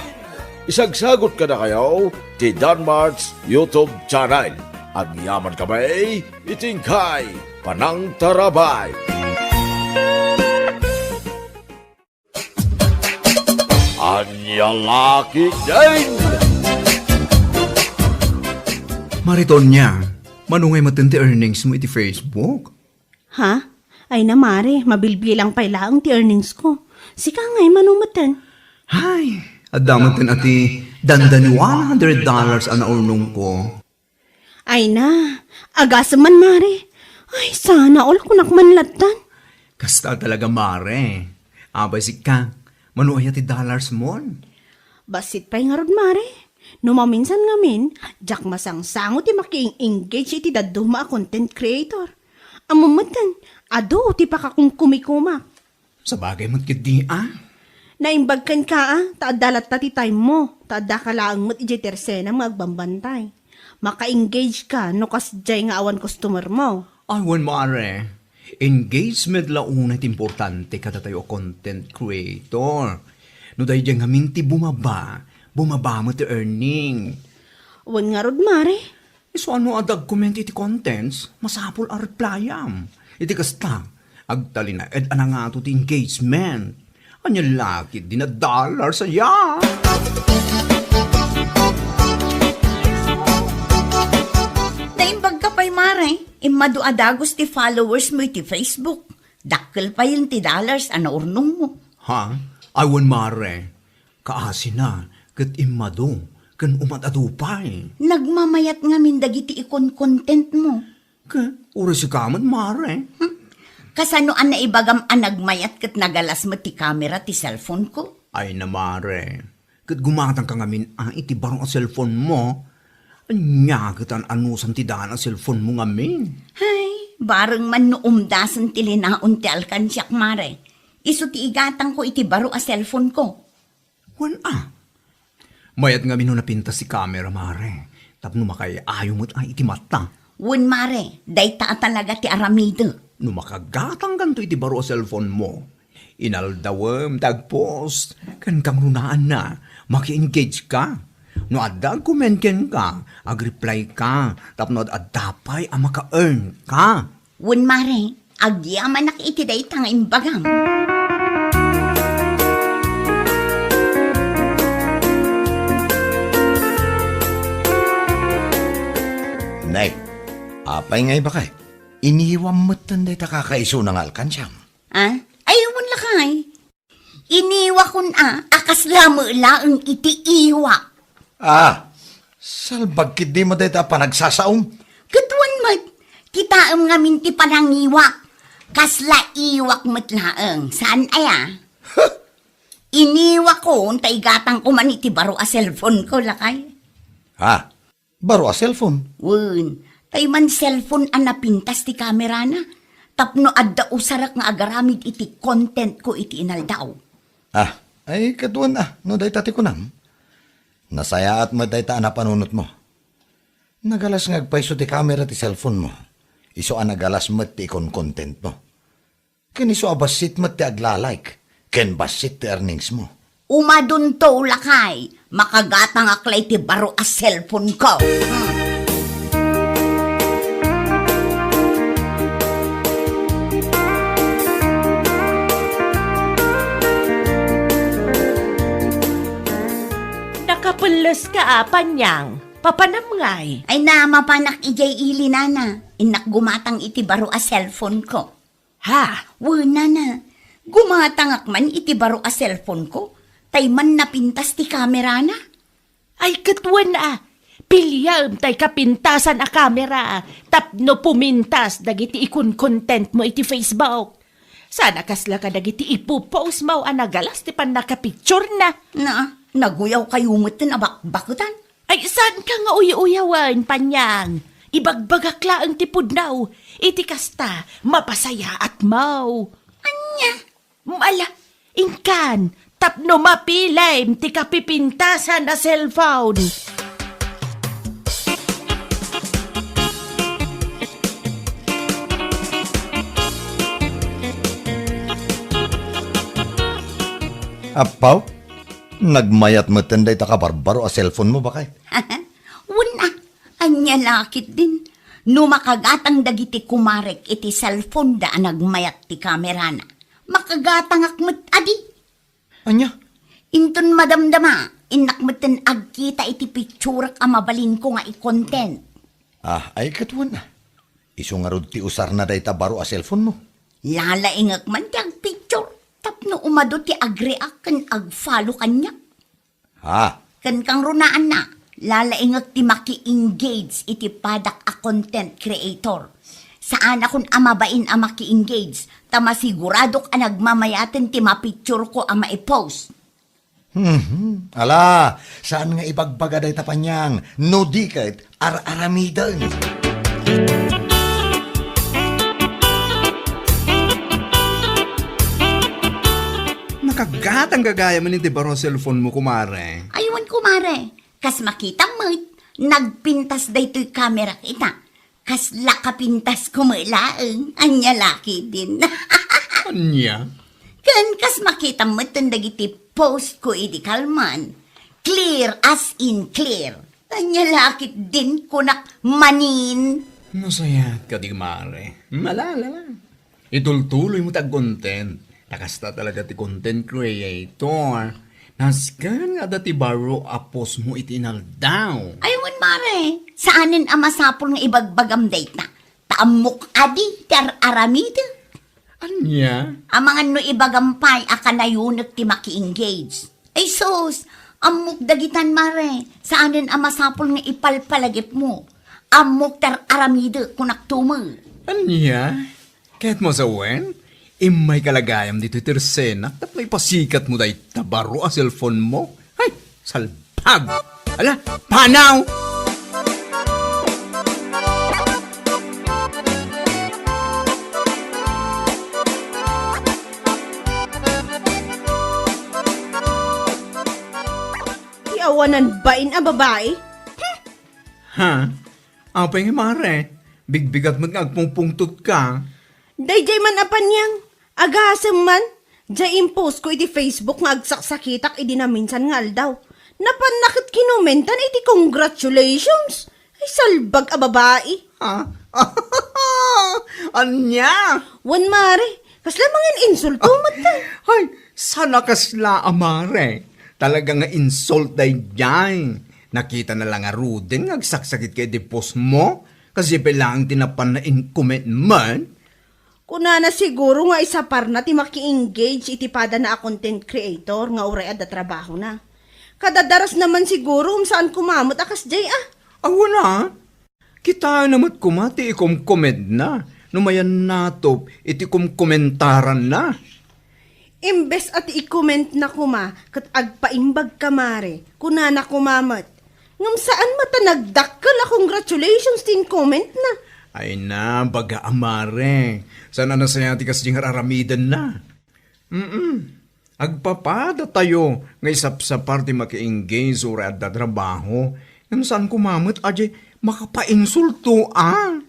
Isagsagot kadakayo ti Danmart's YouTube channel. Agyamankami iti inkay panangtarabay. Ania la ketdin? Mare Tonia, mano ngay metten ti earnings mo iti Facebook? Ha? Ay na, Mare, mabilbilang pay laeng ti earnings ko. Sika ngay, mano metten? Hay, adda metten a ti dandani one hundred dollars a naurnong ko. Ay na, agasem man, Mare. Ay, sana all kunak man lattan. Kasta talaga, Mare. Apay sika, mano aya ti dollars mon? Bassit pay ngarud, Mare. No maminsan ngamin, diak masangsango ti makieng-engage iti dadduma a content creator. Ammom metten, adu ti pakakumkumikumak. Sabagay met ketdi a. Naimbag kenka a, ta adda latta ti time mo, ta addaka laeng met idiay tersenam nga agbambantay. Maka-engage ka no kasdiay nga awan customer mo. Ay, wen, Mare. Engagement la unay ti importante kadatayo a content creator. No daydiay ngamin ti bumaba, bumaba met ti earning. Wen ngarud, Mare. Isu a no adda agcomment iti contents, masapul a replyam. Iti kasta, agtalinaed a nangato ti engagement. Ania la ketdi a dollars aya? Naimbagka pay, Mare. Immadu a dagus ti followers mo iti Facebook. Dakkel payen ti dollars a naurnong mo. Ha? Ay, wen, Mare. Kaasina ket immadu ken umad-adu pay. Nagmamayat ngamin dagiti ikon-content mo. Ket uray sika met, Mare. Hmm? Kasano a naibagam a nagmayat ket nagalas met ti kamera ti cellphone ko? Ay na, Mare. Ket gumatangka ngamin a iti baro a cellphone mo. Ania ket an-anusam ti daan a cellphone mo ngamin? Hay, bareng man no umdasen ti linaon ti alkansiak, Mare. Isu ti igatangko iti baro a cellphone ko. Wen a. Mayat ngamin no napintas ti kamera, Mare, tapno makaay-ayo met a iti mata. Wen, Mare, dayta a talaga ti aramidek. No makagatangkanto iti baro a cellphone mo, Inaldawem ti agpost, ken kangrunaanna, maki-engage ka. No adda agcomment kenka, agreply ka, tapno ad-adda pay a maka-earn ka. Wen, mare, agyamanak iti dayta nga imbagam. Nay, apay nga ibakay? Iniwam metten dayta kakaisuna nga alkansiam. Ah? Ay, wen lakay. Iniwakon a, a kasla met laeng iti iwak. Ah, salbag ketdi met dayta a panagsasaom. Ket wen met, kitaem ngamin ti panangiwak. Kasla iwak met laeng. Saan aya? Iniwakon ta igatangko man iti baro a cellphone ko, lakay. Ha? Baro a cellphone? Wen, tay man cellphone a napintas ti kamerana. Tapno adda usarek nga agaramid iti content ko iti inaldaw. Ah, ay, ket wen a, no dayta ti kunam. Nasayaat met dayta a napanunotmo. Nagalas nga agpayso ti kamera ti cellphone mo. Isu a nagalas met ti ikon-content mo. Ken isu a bassit met ti agla-like, ken bassit ti earnings mo. Umadunto, lakay, makagatangak la iti baro a cellphone ko. Hmm. Nakapelles ka a, Panyang. Papanam ngay? Ay na, mapanak idiay ili, nana. Innak gumatang iti baro a cellphone ko. Ha? Wen, nana, gumatangak man iti baro a cellphone ko, tay man napintas ti kamerana. Ay, ket wen a, piliam tay kapintasan a kamera tapno pumintas dagiti ikon-content mo iti Facebook. Saan a kasla kadagiti ipopost mo a nagalas ti pannakapicturena. Na, naguyaw kayo met ti nabakbaketan. Ay, saan ka nga uy-uyawen, Panyang? Ibagbagak laeng ti pudno. Iti kasta, mapasayaat mo. Ania? Ala, inkan, tapno mapilem ti kapipintasan a cellphone. Appaw, nagmayat metten dayta kabarbaro a cellphone mo, bakay? Wen a, ania la ketdin? No makagatang dagiti kumarek iti cellphone da a nagmayat ti kamerana, makagatangak met adi. Ania? Inton madamdama, innak metten agkita iti picturek a mabalinko nga i-content. Ah, ay ket wen a. Isu ngarud ti usarna dayta baro a cellphone mo. Lalaingek man ti agpicture tapno umadu ti agreact ken agfollow kaniak. Ha? Ken kangrunaanna, lalaingek ti maki-engage iti padak a content creator. Saanakon a mabain a maki-engage, ta masiguradok a nagmamayaten ti mapicture ko a maipost. Mhm. Ala, saan nga ibagbaga dayta, Panyang, no di ket ar-aramiden. Nakagatang gagayamen iti baro a cellphone mo, kumare. Ay wen, kumare. Kas makitam met, nagpintas daytoy kamerak ita. Kasla kapintas ko met laeng, ania la ketdin. Ania? Ken kas makitam metten dagiti post ko idi kalman, clear as in clear. Ania la ketdin kunak manin. Nasayaat kadi, mare. Malala la. Itultuloy mo ti agcontent. Ta kasta talaga ti content creator. Nasken nga adda ti baro a post mo iti inaldaw. Ay wen, mare, saanen a masapul nga ibagbagam dayta. Ta ammok adi ti ar-aramidek. Ania? Amangan no ibagam pay a kanayonek ti maki-engage. Ay sus, ammok dagitan, mare. Saanen a masapul nga ipalpalagipmo. Ammok ti ar-aramidek, kunak tumo. Ania? Ket mo sawen, immay ka la gayam ditoy ti ersenak tapno ipasikatmo dayta baro a cellphone mo. Ay, salbag! Ala, panaw! Ti awanan bain a babai? Ha? Apay nga, mare? Bigbigat met nga agpungpungtot ka. Daydiay man a Panyang, agasem man, Diay impostko iti Facebook nga agsaksakitak idi naminsan nga aldaw. Napanna ket kinomentan iti congratulations. Ay, salbag a babai. Ha? Ania? Wen, mare, kasla mangin-insulto met. Ay, saan a kasla a mare. Talaga nga insult daydiay. Nakita na la ngaruden nga agsaksakit ka iti post mo. Kasi pay laeng ti napanna in-comment met. Kunana siguro nga isaparna ti maki-engage iti padana a content creator nga uray adda trabahona. Kadadarasna man siguro, um, saan koma met a kasdiay a. Awan a. Kitaenna met koma ti ikomkomentna no mayan natop iti komkomentaranna. Imbes a ti ikomentna koma ket agpaimbag ka, mare, kunana koma met, ngem saan met a nagdakkel a congratulations ti inkomentna. Ay na, baga a mare. Saan a nasayaat ti kasdi nga ar-aramidenna. Mm. Agpapadatayo nga isapsapar ti maki-engage uray adda trabaho. Ngem saan koma met a diay makapainsulto a.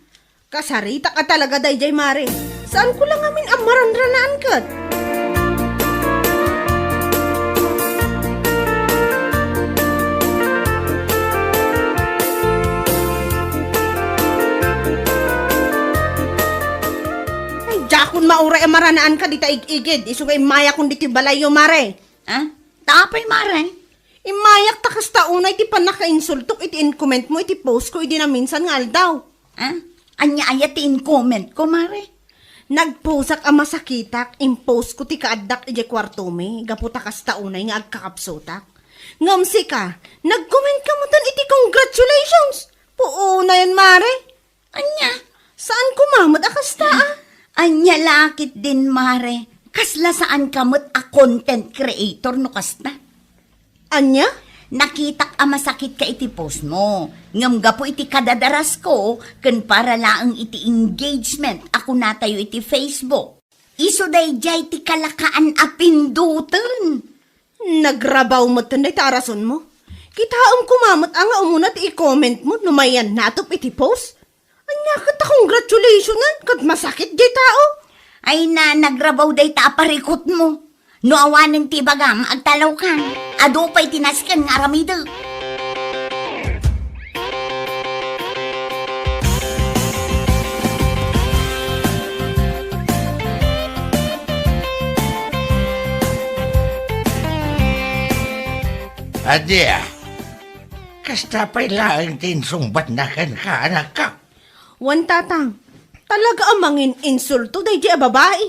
Kasaritak a talaga daydiay, mare. Saanko la ngamin a maranranaan ket. Ay, diakon mauray a maranaanka dita ig-igid, isu nga immayakon ditoy balayyo, mare. Ah? Tapay, mare? Immayak ta kasta unay ti pannakainsultok iti inkomentmo iti postko idi naminsan nga aldaw. Ah? Ania aya ti inkomentko, mare? Nagposak a masakitak, impostko ti kaaddak idiay kuartomi, gapu ta kasta unay nga agkakapsutak. Ngem sika, nagkomentka metten iti congratulations! Puonayen, mare! Ania? Saan koma met a kasta a? Ania la ketdin, mare? Kasla saanka met a content creator no kasta? Ania? Nakitak a masakitka iti postmo, ngem gapu iti kadadarasko ken para laeng iti engagement a kunatayo iti Facebook, isu daydiay ti kalakaan a pindoten. Nagrabaw metten dayta a rasonmo. Kitaem koma met a nga umuna ti i-commentmo no mayan natop iti post. Ania ket a congratulationan ket masakit diay tao? Ay na, nagrabaw dayta a parikutmo. No awanen ti ibagam, agtalawkan. Adu pay ti nasken nga aramidek. Ania, kasta pay laeng ti insungbatna kenka, anakko? Wen, Tatang, talaga a mangin-insulto daydiay a babai.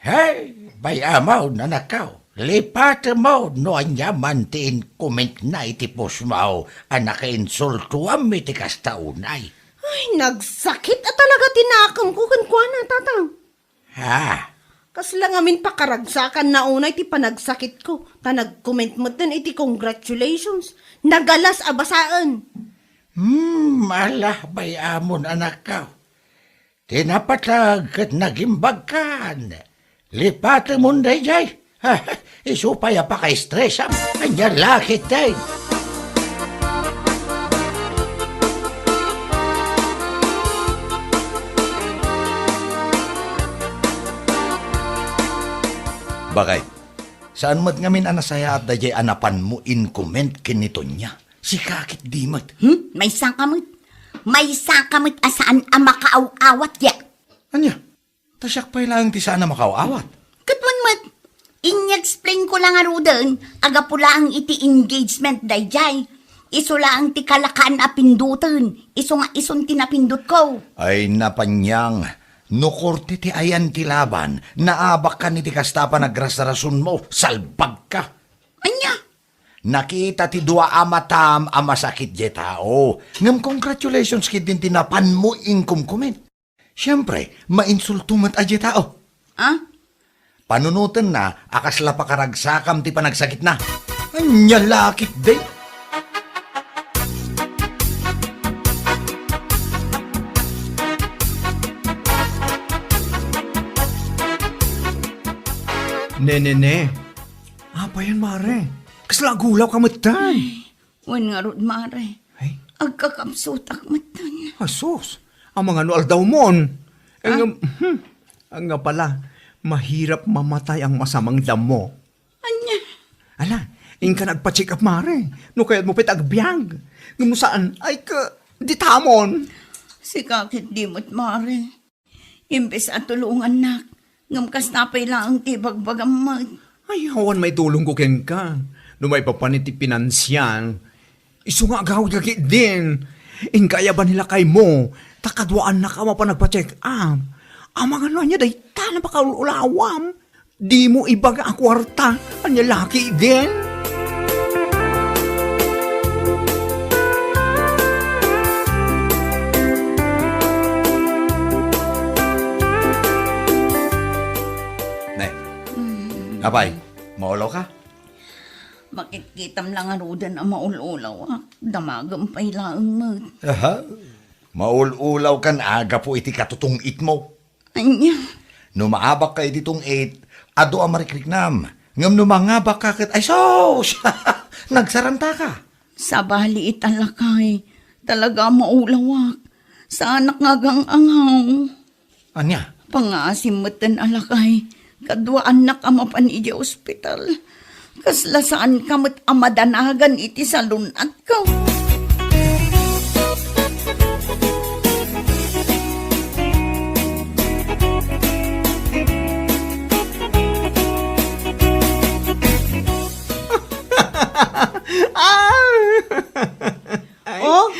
Hey, bay-amon, anakko. Lipatemon no ania man ti inkomentna iti postmo a nakainsultoam iti kasta unay. Ay, nagsakit a talaga ti nakemko kenkuana, Tatang. Ha? Kasla ngamin pakaragsakanna unay ti panagsakitko, ta nag-comment metten iti congratulations. Nagalas a basaen. Hmm, ala, bay-amon, anakko. Ti napateg ket nagimbagkan. Lipatemon daydiay. Isu pay a pakaestresam. Ania la ketdin. Bakay, saan met ngamin a nasayaat daydiay a napanmo in-comment ken ni Tonia? Sika ketdi met. Hmm? Maysaka met. Maysaka met a saan a makaaw-awat, ya. Ania? Ta siak pay laeng ti saan a makaaw-awat. Ket wen met, in-explain ko la ngaruden a gapu laeng iti engagement daydiay. Isu laeng ti kalakaan a pindoten, isu nga isun ti napindotko. Ay, napaniang, no korte ti ayan ti laban, naabakkan iti kasta a panagrasrasonmo, salbagka. Ania? Nakita ti dua a matam a masakit diay tao. Ngem congratulations ketdin ti napanmo inkumkumen. Siempre, mainsulto met a diay tao. Ah? Panunotenna a kasla pakaragsakam ti panagsakitna. Ania la ketdi? Ne, ne, ne. Apayen, mare? Kasla agulawka metten? Wen ngarud, mare. Ay? Agkakapsutak metten. Asus, amangan no aldawmon. Eh, ah? Ngem, hmm, nga pala, Mahirap mamatay ang masamang damo. Ania? Ala, inka nagpa-check up, Mare. No kayatmo pay ta agbiag. Ngem no saan, ay ka, ditamon. Sika ket di met, Mare. Imbes a tulongannak, ngem kasta pay laeng ti ibagbagam met. Ay, awan maitulongko kenka. No maipapan iti pinansial, isu nga agawidka ketdin. Inka aya ba ni lakaymo, ta kaduaannak a mapan nagpa-check up. Amangan no ania dayta a makaul-ulawam. Dimo ibaga a kuarta, ania la ketdin? Ne. Mm. Apay, maulawka? Makitkitam la ngaruden a maul-ulawak. Damagem pay laeng met. Aha. Maul-ulawkan a gapu iti katutong-itmo. Ania? No maabakka iti tong-it, adu a marikriknam. Ngem no mangabakka ket, ay sus! Nagsarantaka. Sabali ita lakay, talaga a maulawak. Saanak nga agang-angaw. Ania? Pangaasim metten a lakay, kaduaannak a mapan idiay ospital. Kasla saanka met a madanagan iti salun-atko. Ah! Ay. Oh,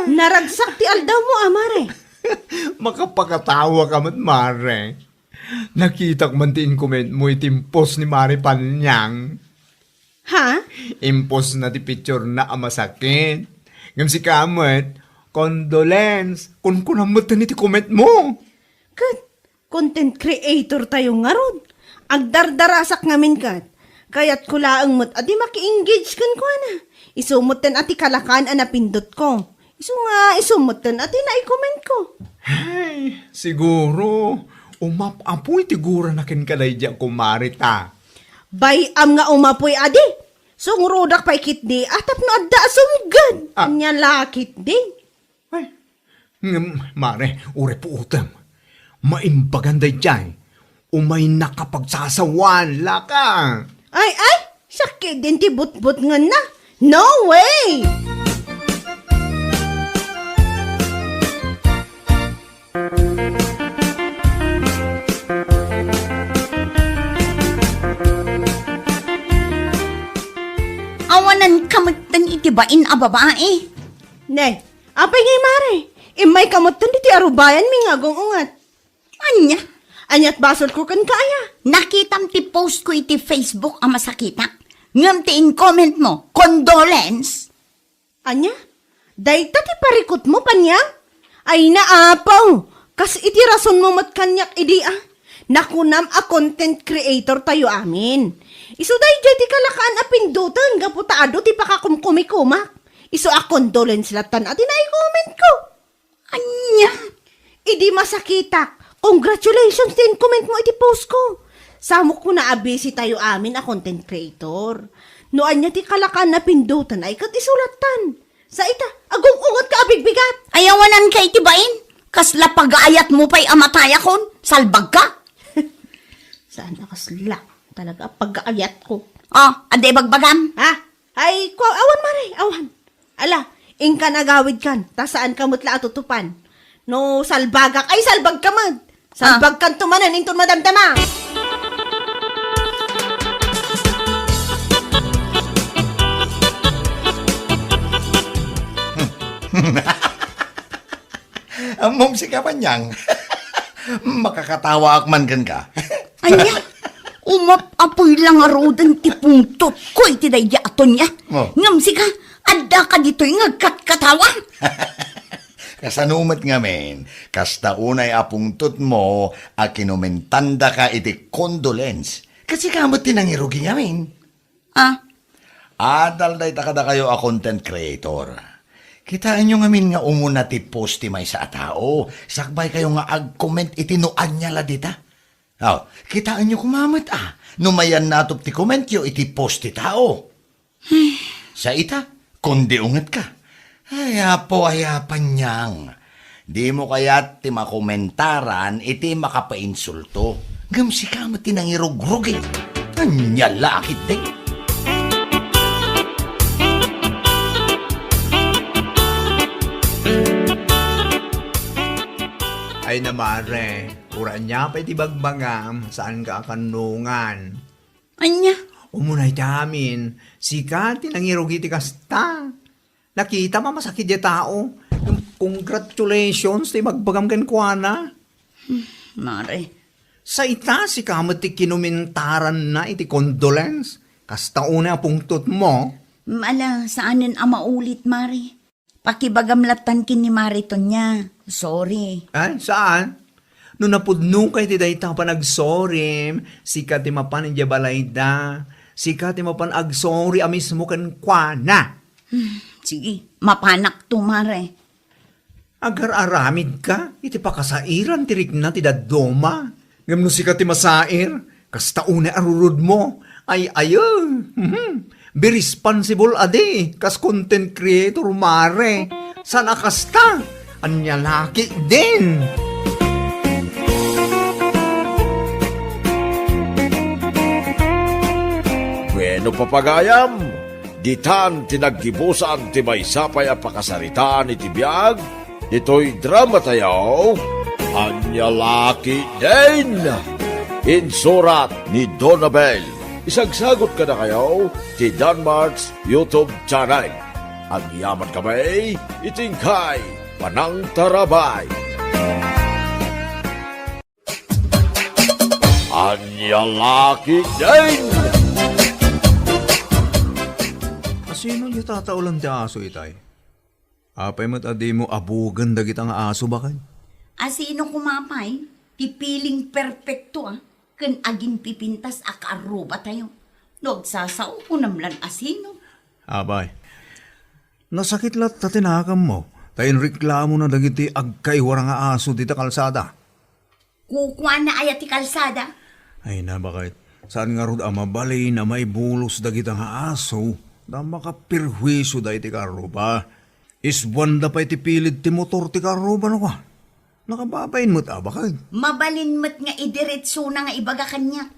naragsak ti aldawmo, a, Mare. Makapakatawa ka met, Mare. Nakitak man ti in-comment mo iti post ni Mare Panyang. Ha? In-post na ti picture na a masakit. Ngem sika met, condolence. Kunkunam met iti comment mo. Ket, content creator tayo ngarud. Agdardarasak ngamin ket. Kayatko laeng met a di maki-engage kenkuana. Isu metten a ti kalakan a napindotko. Isu nga, isu metten a ti naikomentko. Ay, siguro, umap-apoy ti gurana kenka daydi a kumare ta. Bay-am nga umapoy adi. Sungrudak pay ketdi, a tapno adda a sumged. Ah. Ania la ketdi. Ay, ngem, mare, uray puotem. Maimbagan daydiay. Umayna ka pagsasawan, laka. Ay, ay, sakit din ti butbutngenna. No way! Awanan ka metten iti bain a babae. Ne, apay ngay, mare? Immay ka metten iti arubayanmi nga agung-unget. Ania? Ania't basolko kenka aya? Nakitam ti postko iti Facebook a masakitak, ngem ti in-commentmo, condolence. Ania? Dayta ti parikutmo, Panyang? Ay, naapaw! Kas iti rasonmo met kaniak idi a. Nakunam a content creator tayo amin. Isu daydiay ti kalakaan a pindoten gapu ta adu ti pakakumkumikomak. Isu a condolence lattan a ti naikomentko. Ania? Idi masakitak, congratulations ti in-comment mo iti post ko. Samok kuna a busy tayo amin a content creator. No ania ti kalakan a pindoten ay ket isu lattan. Sa ita, agung-unget ka a bigbigat. Ay, awanan ka iti bain. Kasla pagaayatmo pay a matayakon. Salbag ka. Saan a kasla? Talaga, pagaayat ko. Oh, adda ibagbagam? Ha? Ay, kwa-, awan, mare, awan. Ala, inkan agawidkan, ta saan ka met la a tutupan. No salbagak, ay, salbag ka met. Ah. Salbagkan to manen, inton madamdama. Ammom, sika, Panyang. Makakatawaak man kenka. Ania? Umap-apoy la ngaruden ti pungtotko iti daydi a Tonya. Oh. Ngem sika, addaka ditoy nga agkatkatawa? Kasano met ngamin, kasta unay a pungtotmo a kinomentandaka iti condolence. Ket sika met ti nangirugi ngamin. Ah. Adal dayta kadakayo a content creator. Kitaenyo ngamin nga umuna ti post ti maysa a tao, sakbaykayo nga ag-comment iti no ania la dita. Aw, kitaenyo koma met a, no mayannatop ti commentyo iti post ti tao. Sa ita, kundi ungetka. Ay, Apo, ay, Panyang. Dimo kayat ti makomentaran iti makapainsulto. Ngem sika met ti nangirugrugi. Ania la a ketdi? Ay na, mare, uray ania pay ti bagbagam, saanka a kannungan. Ania? Umuna iti amin, sika ti nangirugi ti kasta. Nakitam a masakit diay tao. Congratulations ti ibagbagam kenkuana. Hmm, mare. Sa ita, sika met ti kinumentaranna iti condolence. Kasta unay a pungtotmo. Ala, saanen a maulit, mare. Pakibagam lattan ken ni Mare Tonia. Sorry. Ay, saan? No napudnoka iti dayta a panagsorim, sika ti mapan idiay balayda. Sika ti mapan agsorry a mismo kenkuana. Hmm, sige, mapanakto, mare. Agar-aramidka iti pakasairan ti rikna ti dadduma. Ngem no sika ti masair, kasta unay a rurudmo. Ay, ayo. Mhm. Be responsible a di, kas content creator, mare. Saan a kasta? Ania la ketdin? Bueno, papagayam, ditan ti naggibusan ti maysa pay a pakasaritaan iti biag ditoy dramatayo, Ania la ketdin? Insurat ni Donabel. Isagsagut kadakayo ti Danmart's YouTube channel. Agyamankami iti inkay panangtarabay. Ania la ketdin? Asino ti tataulan ti aso itay? Apay met a dimo abugen dagita nga aso, baket? Asino koma pay ti piling perpekto a ken agingpipintas a kaarrubatayo? No agsasao, kunam lan asino. Apay, nasakit latta ti nakammo, ta inreklamona dagiti agkaiwara nga aso dita kalsada. Kukuana aya ti kalsada? Ay na, baket. Saan ngarud a mabalin a maibulos dagita nga aso, ta makaperhuisioda iti kaarruba. Isbuanda pay ti pilid ti motor ti kaarruba, no kua. Nakababain met a, baket. Mabalin met nga idiretsona nga ibaga kaniak.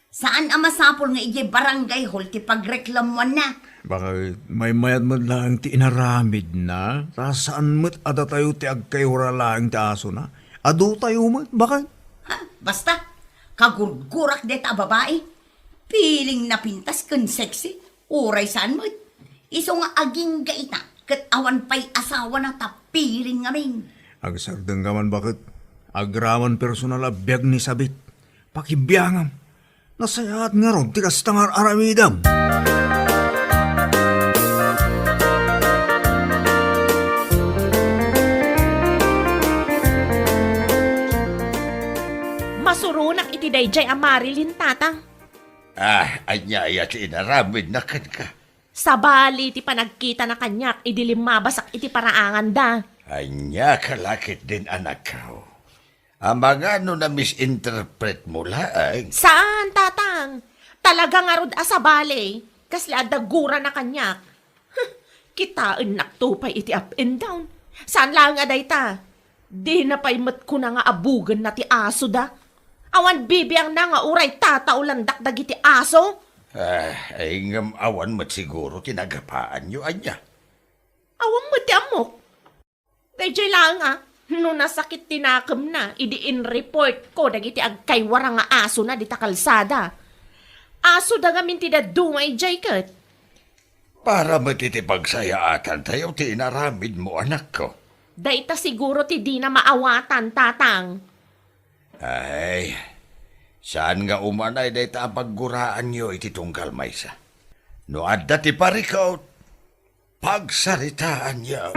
Saan a masapul nga idiay barangay hall ti pagreklamuanna. Baket, maymayat met laeng ti inaramidna, ta saan met a datayo ti agkaiwara laeng ti asona. Adotayo met, baket. Ha? Basta, kagurgurak dayta a babai. Piling napintas ken sexy, uray saan met. Isu nga agingga ita, ket awan pay asawana ta piling ngamin. Agsardengka man, baket. Agraman personal a biag ni sabit. Pakibiangam. Nasayaat ngarud ti kasta nga ar-aramidem. Masuronak iti daydiay a Marilyn, Tatang. Ah, ania aya ti inaramidna kenka? Sabali ti panagkitana kaniak idi limmabasak iti paraanganda. Ania ka la ketdin, anakko? Amangan no na-misinterpretmo laeng. Saan, Tatang. Talaga ngarud a sabali. Kasla adda gurana kaniak. Huh, kitaennakto pay iti up and down. Saan laeng a dayta. Dina pay met kuna nga abugenna ti asoda. Awan bibiangna nga uray tataulandak dagiti aso. Ah, ay, ngem awan met siguro ti nagapaanyo, ania? Awan met ti ammok. Daydiay laeng a, no nasakit ti nakemna idi inreportko dagiti agkaiwara nga asona dita kalsada. Asoda ngamin ti dadduma idiay ket. Para met iti pagsayaatantayo ti inaramidmo, anakko. Dayta siguro ti dina maawatan, Tatang. Ay, saan nga umanay dayta a pagguraanyo iti tunggal maysa? No adda ti parikut, pagsaritaanyo.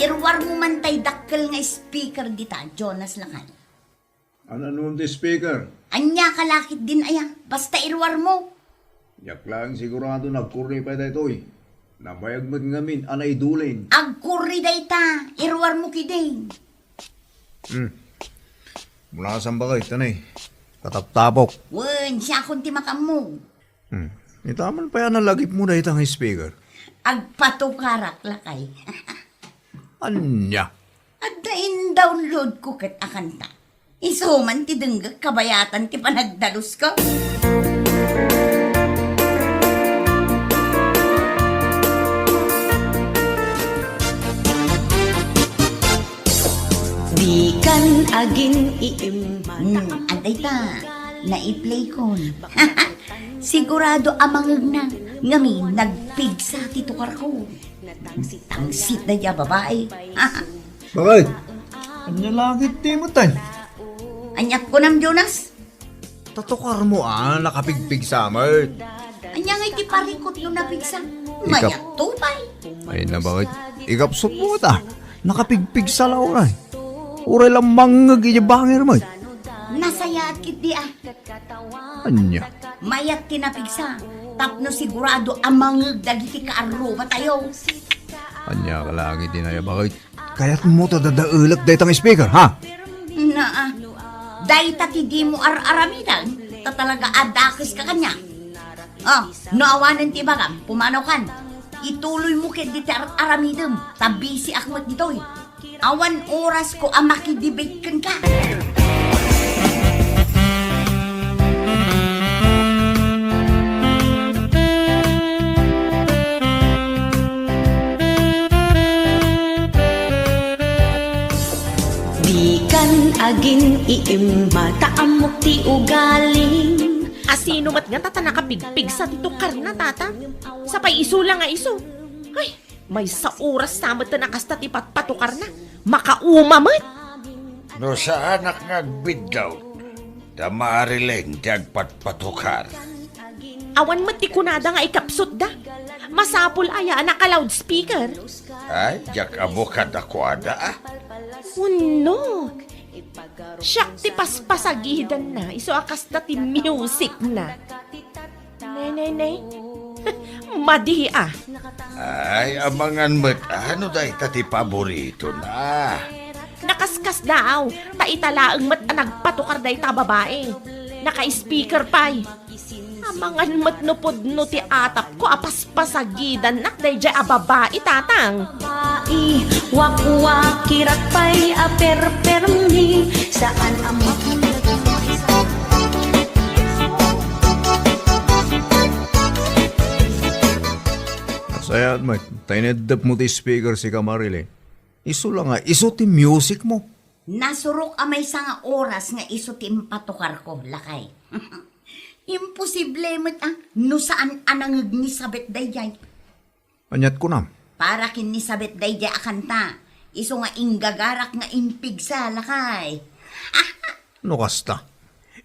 Iruarmo man tay dakkel nga speaker dita, Jonas Lakay. An-anuan ti speaker? Ania ka la ketdin aya? Basta iruarmo. Diak laeng sigurado nagkurri pay daytoy. Nabayag met ngamin a naidulin. Agkurri dayta, iruarmo ketdin. Hmm. Mula saan ba kayo? Tanay. Kataptapok. Wen, siakon ti makaammo. Hmm. Itaman pay a nalagipmo dayta nga speaker. Agpatukarak, lakay. Ania? Adda in-download ko ket a kanta. Isu man ti denggek kabayatan ti panagdalusko. Dikan agin-iimma. Hmm, adda ita. Naiplay kon. Sigurado a mangegna. Ngamin, nagpigsa ti tukarko. Tangsit na dia babae. Bakit? Ania langit ti mo, tay? Aniat kunam, Jonas? Tatukar mo, ah, nakapigpigsa met. Ania nga iti parikot no napigsa? Ikap- Mayat to, pay. Ay, na bakit? Ikapsot mo ta. Nakapigpigsa la uray. Uray lang mangngeg iti bangir met. Nasayaat ketdi, ah. Ania? Mayat ti napigsa. Tapno sigurado a mangngeg dagiti kaarrubatayo. Ania ka langit ti naya bakit? Kayatmo ta dadaelek dayta nga speaker, ha? Naa, dayta ti dimo ar-aramidem, ta talaga a dakeska kaniak. Ah, no awanen ti ibagam, pumanaw kan. Ituloymo ketdi ti ar-aramidem, ta bisiak met ditoy. Awan orasko a makidebate kenka. Dikan agin-iimma ta ammok ti ugaling. Asino met nga tata nakapigpigsa ti tukarna, tata? Sapay isu la nga isu. Ay, maysa oras sa met a kasta ti patpatukarna. Makauma met. No saanak nga agbiddaw, da Marilyn ti agpatpatukar. Awan met ti kunada nga ikapsutda. Masapul aya a naka-loudspeaker. Ay, diak ammo kadakuada, ah. Wenno, siak ti paspasagidanna, isu a kasta ti musicna. Ne, ne, ne. Madi, ah. Ay, amangan met, ano dayta ti paboritona? Nakaskasdaaw, ta ita laeng met a nagpatukar dayta a babai. Naka-speaker pay. Amangan met no pudno ti atapko a paspasagidannak daydiay a babai, tatang. Babai, wakwakirak pay a perpermi, saan a mak- Nasayaat met, ta ineddepmo ti speaker, sika Marilyn. Isu la nga, isu ti musicmo. Nasurok a maysa nga oras nga isu ti impatukarko, lakay. Imposible met, ah, no saan a nangngeg ni Sabet daydiay. Aniat kunam? Para ken ni Sabet daydiay a kanta, isu nga inggagarak nga impigsa, lakay. No kasta,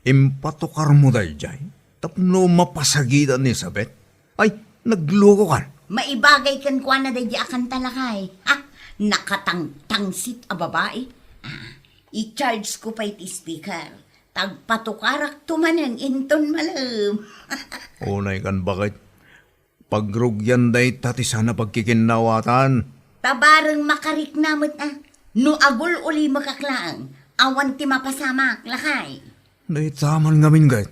impatukarmo daydiay tapno mapasagidan ni Sabet? Ay, nagluko kan. Maibagay kenkuana daydiay a kanta, lakay. Ha? Nakatangtangsit a babai. Ah, i-charge ko pay ti speaker. Tagpatukarakto manen inton malem. Unay kan bakit? Pagrugian dayta ti saan a pagkikinnawatan. Ta bareng makarikna met, ah. No agul-ulimekak laeng, awan ti mapasamak, lakay. Dayta man ngamin, ket.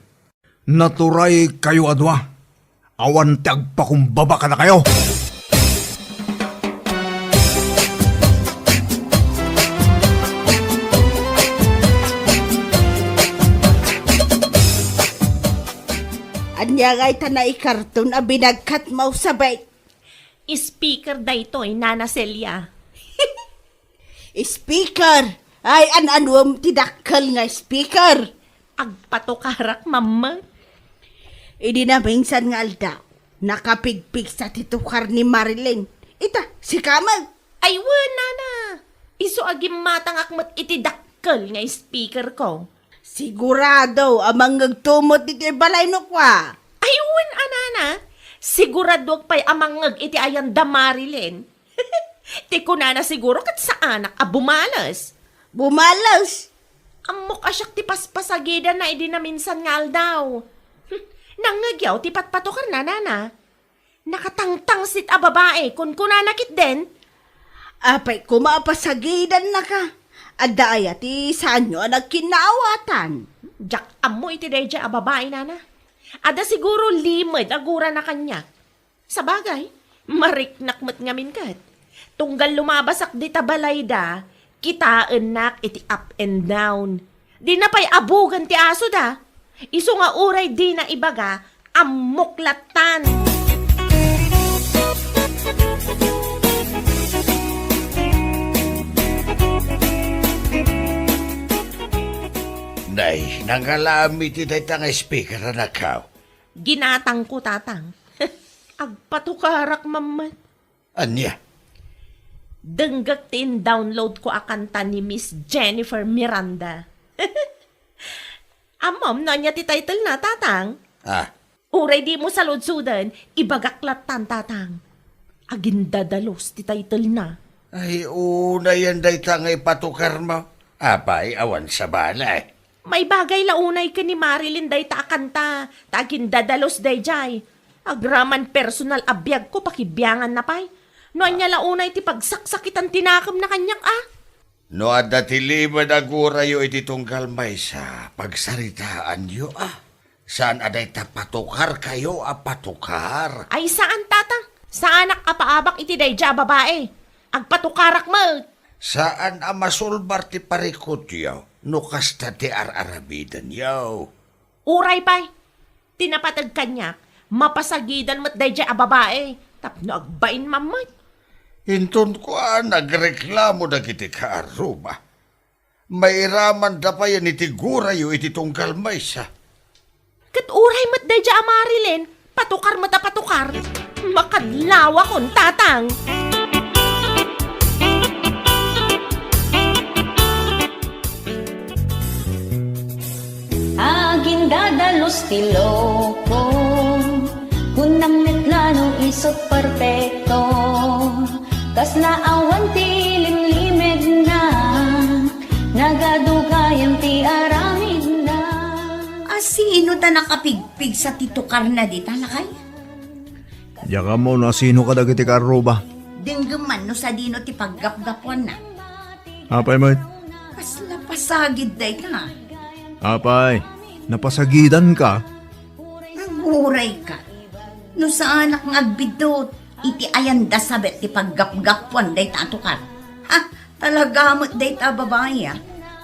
Naturay kayo a dua. Awan ti agpakumbaba kadakayo. Ania ngay ta naikarton a binagkat mo, Sabet? Speaker daytoy, Nana Celia. Speaker? Ay, an-anuem ti dakkel nga speaker? Agpatukarak, Mama. Idi naminsan nga aldaw, nakapigpigsa ti tukar ni Marilyn. Ita, sika met. Ay, wen, Nana. Isu a gimmatangak met iti dakkel nga speaker ko. Sigurado a mangngegto met iti balay no kua? Ay, wen a, Nana. Siguradoak pay a mangngeg iti ayan da Marilyn. Ti kunana siguro ket saanak a bumales. Bumales? Ammok a siak ti paspasagidanna idi naminsan nga aldaw. Hmm, nangngegyo ti patpatukarna, Nana. Nakatangtangsit a babai, kunkunana ketdin. Apay koma a pasagidannaka. Adda aya ti saanyo a nagkinnaawatan? Diak ammo iti daydiay a babai, Nana. Adda siguro limed a gurana kaniak. Sabagay, Mariknak met ngamin ket. Tunggal lumabasak dita balayda, kitaennak iti up and down. Dina pay abugen ti asoda. Isu nga uray dina ibaga, ammok lattan. Nay, nangalam iti dayta nga speaker, anakko. Ginatangko, tatang. Agpatukarak mammet. Ania? Denggek ti in-download ko a kanta ni Miss Jennifer Miranda. Ammom no ania ti title na, tatang? Ah. Uray dimo saludsoden, ibagak lattan, tatang. Agindadalus ti title na. Ay, unayen dayta nga ipatukarmo. Apay, awan sabali. Maibagay la unay ken ni Marilyn dayta a kanta, ta agindadalus dayjay. Agraman personal a biagko, pakibianganna pay. No ania la unay ti pagsaksakitan ti nakemna kaniak, a? No adda ti limed a gurayo iti tunggal maysa, pagsaritaanyo, a. Saan a dayta patukarkayo a patukar. Ay, saan, tatang. Saanak a paabak iti dayjay a babai. Agpatukarak met. Saan a masulbar ti parikutyo no kasta ti ar-aramidenyo. Uray pay, ti napateg kaniak, mapasagidan met dayjay a babai tapno agbain mammet. Inton kua, nagreklamo dagiti kaarruba. Mairamanda payen iti gurayo iti tunggal maysa. Ket uray met dayjay a Marilyn, patukar met a patukar. Makadlawakon, tatang. Agindadalus ti loko, kunam met la no isut' perfecto. Kasla awan ti limlimedna, nagadu gayam ti aramidna. A, sino ta nakapigpigsa ti tukarna dita, lakay? Diak ammo no asino kadagiti kaarruba. Denggem man no sadino ti paggapgapuanna. Apay met? Kasla pasagid dayta. Apay, napasagidanka? Agurayka. No saanak nga agbiddut iti ayanda sabet ti paggapgapuan dayta a tukar. Ha? Talaga met dayta a babai, a.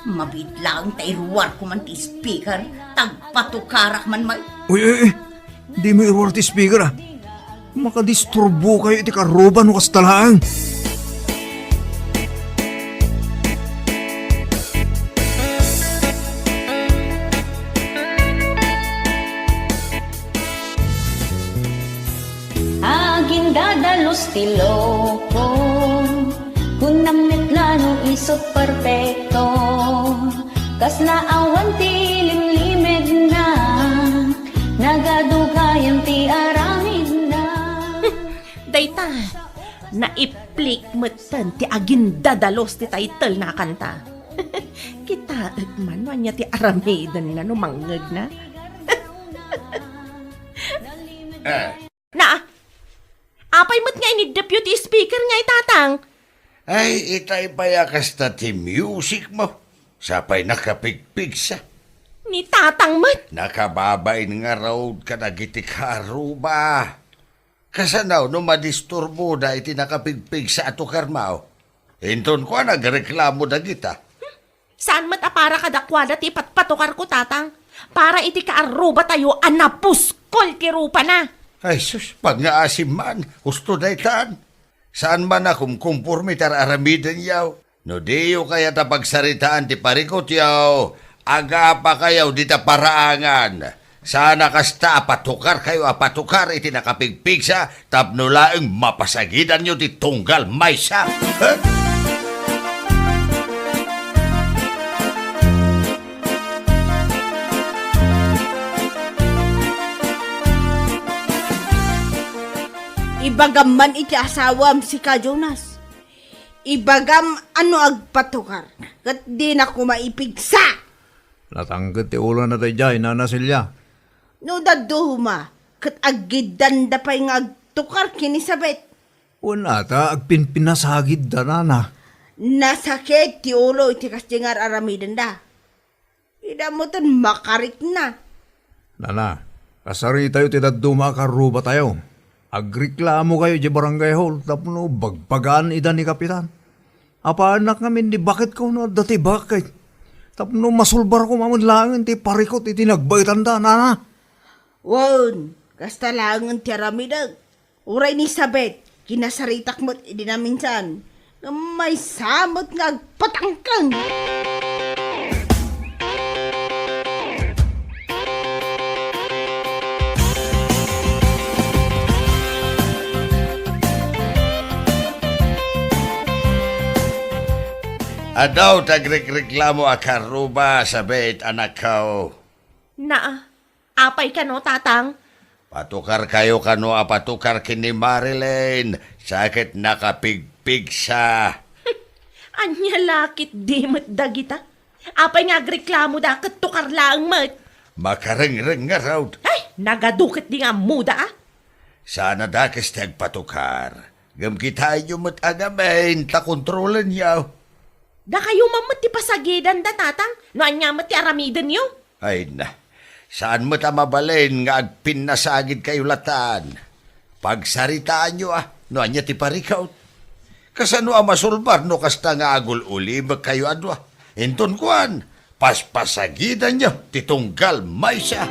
Mabiit laeng ta iruarko man ti speaker, ta agpatukarak man may. Uy, uy, uy! Dimo iruar ti speaker, a. Makadisturbokayo iti kaarruba no kasta laeng. Agindadalus ti loko, kunam met la no isut' perfecto. Kasla awan ti limlimedna, nagadu gayam ti aramidna. Dayta, naiplik metten ti agindadalus ti title na kanta. Kitaek man no ania ti aramidenna no mangngegna. Eh. Na, apay met nga iniddepyo ti speaker nga itatang? Ay, itay pay a kasta ti musicmo. Sapay nakapigpigsa. Ni tatang met. Nakababain ngarud kadagiti kaarruba. Kasano no madisturboda iti nakapigpigsa a tukarmo? Inton kua, nagreklamo dagita. Saan met a para kadakuada ti ipatpatukarko, tatang. Para iti kaarrubatayo a napuskol ti rupana. Ay sus, pagngaasim man, husto daytan. Saan man a kumkumporme ti ar-aramidenyo. No diyo kayat a pagsaritaan ti parikutyo, agapakayo dita paraangan. Saan a kasta a patukarkayo a patukar iti nakapigpigsa tapno laeng mapasagidanyo ti tunggal maysa. Eh? Ibagam man iti asawam, sika Jonas. Ibagam a no agpatukar, ket dina koma ipigsa. Natangked ti ulona daydiay, Nana Celia. No dadduma, ket aggiddanda pay nga agtukar ken ni Sabet. Wen ata, agpinpinasagidda, Nana. Nasakit ti ulo iti kasdi nga ar-aramidenda. Ida metten makarikna. Nana, kasaritayo ti dadduma a karrubatayo. Agreklamo kayo idiay barangay hall tapno bagbagaan ida ni Kapitan. Apaannak ngamin ni baketko no adda ti bakit. Tapno masulbarko manen laengen ti parikut iti nagbaetanda, nana. Wen, kasta laengen ti aramidek. Uray ni Sabet, kinasaritak met idi naminsan. Ngem maysa met nga agpatangken. Adu ti agrekreklamo a karruba, Sabet, anakko. Naa, apay kano, Tatang? Patukarkayo kano a patukar ken ni Marilyn, sa ket nakapigpigsa. Ania la ketdi met dagita? Apay nga agreklamoda ket tukar laeng met? Makarengreng ngarud. Ay, nagadu ketdi nga ammoda, a? Saan a dakes ti agpatukar. Ngem kitaenyo met a ngamin ta kontrolenyo. Dakayo man met ti pasagidanda, Tatang, no ania met ti aramidenyo. Ay na, saan met a mabalin nga agpinnasagidkayo latan. Pagsaritaanyo a, no ania ti parikut. Kasano a masulbar no kasta nga agul-ulimekkayo a dua? Inton kuan, paspasagidanyo ti tunggal maysa.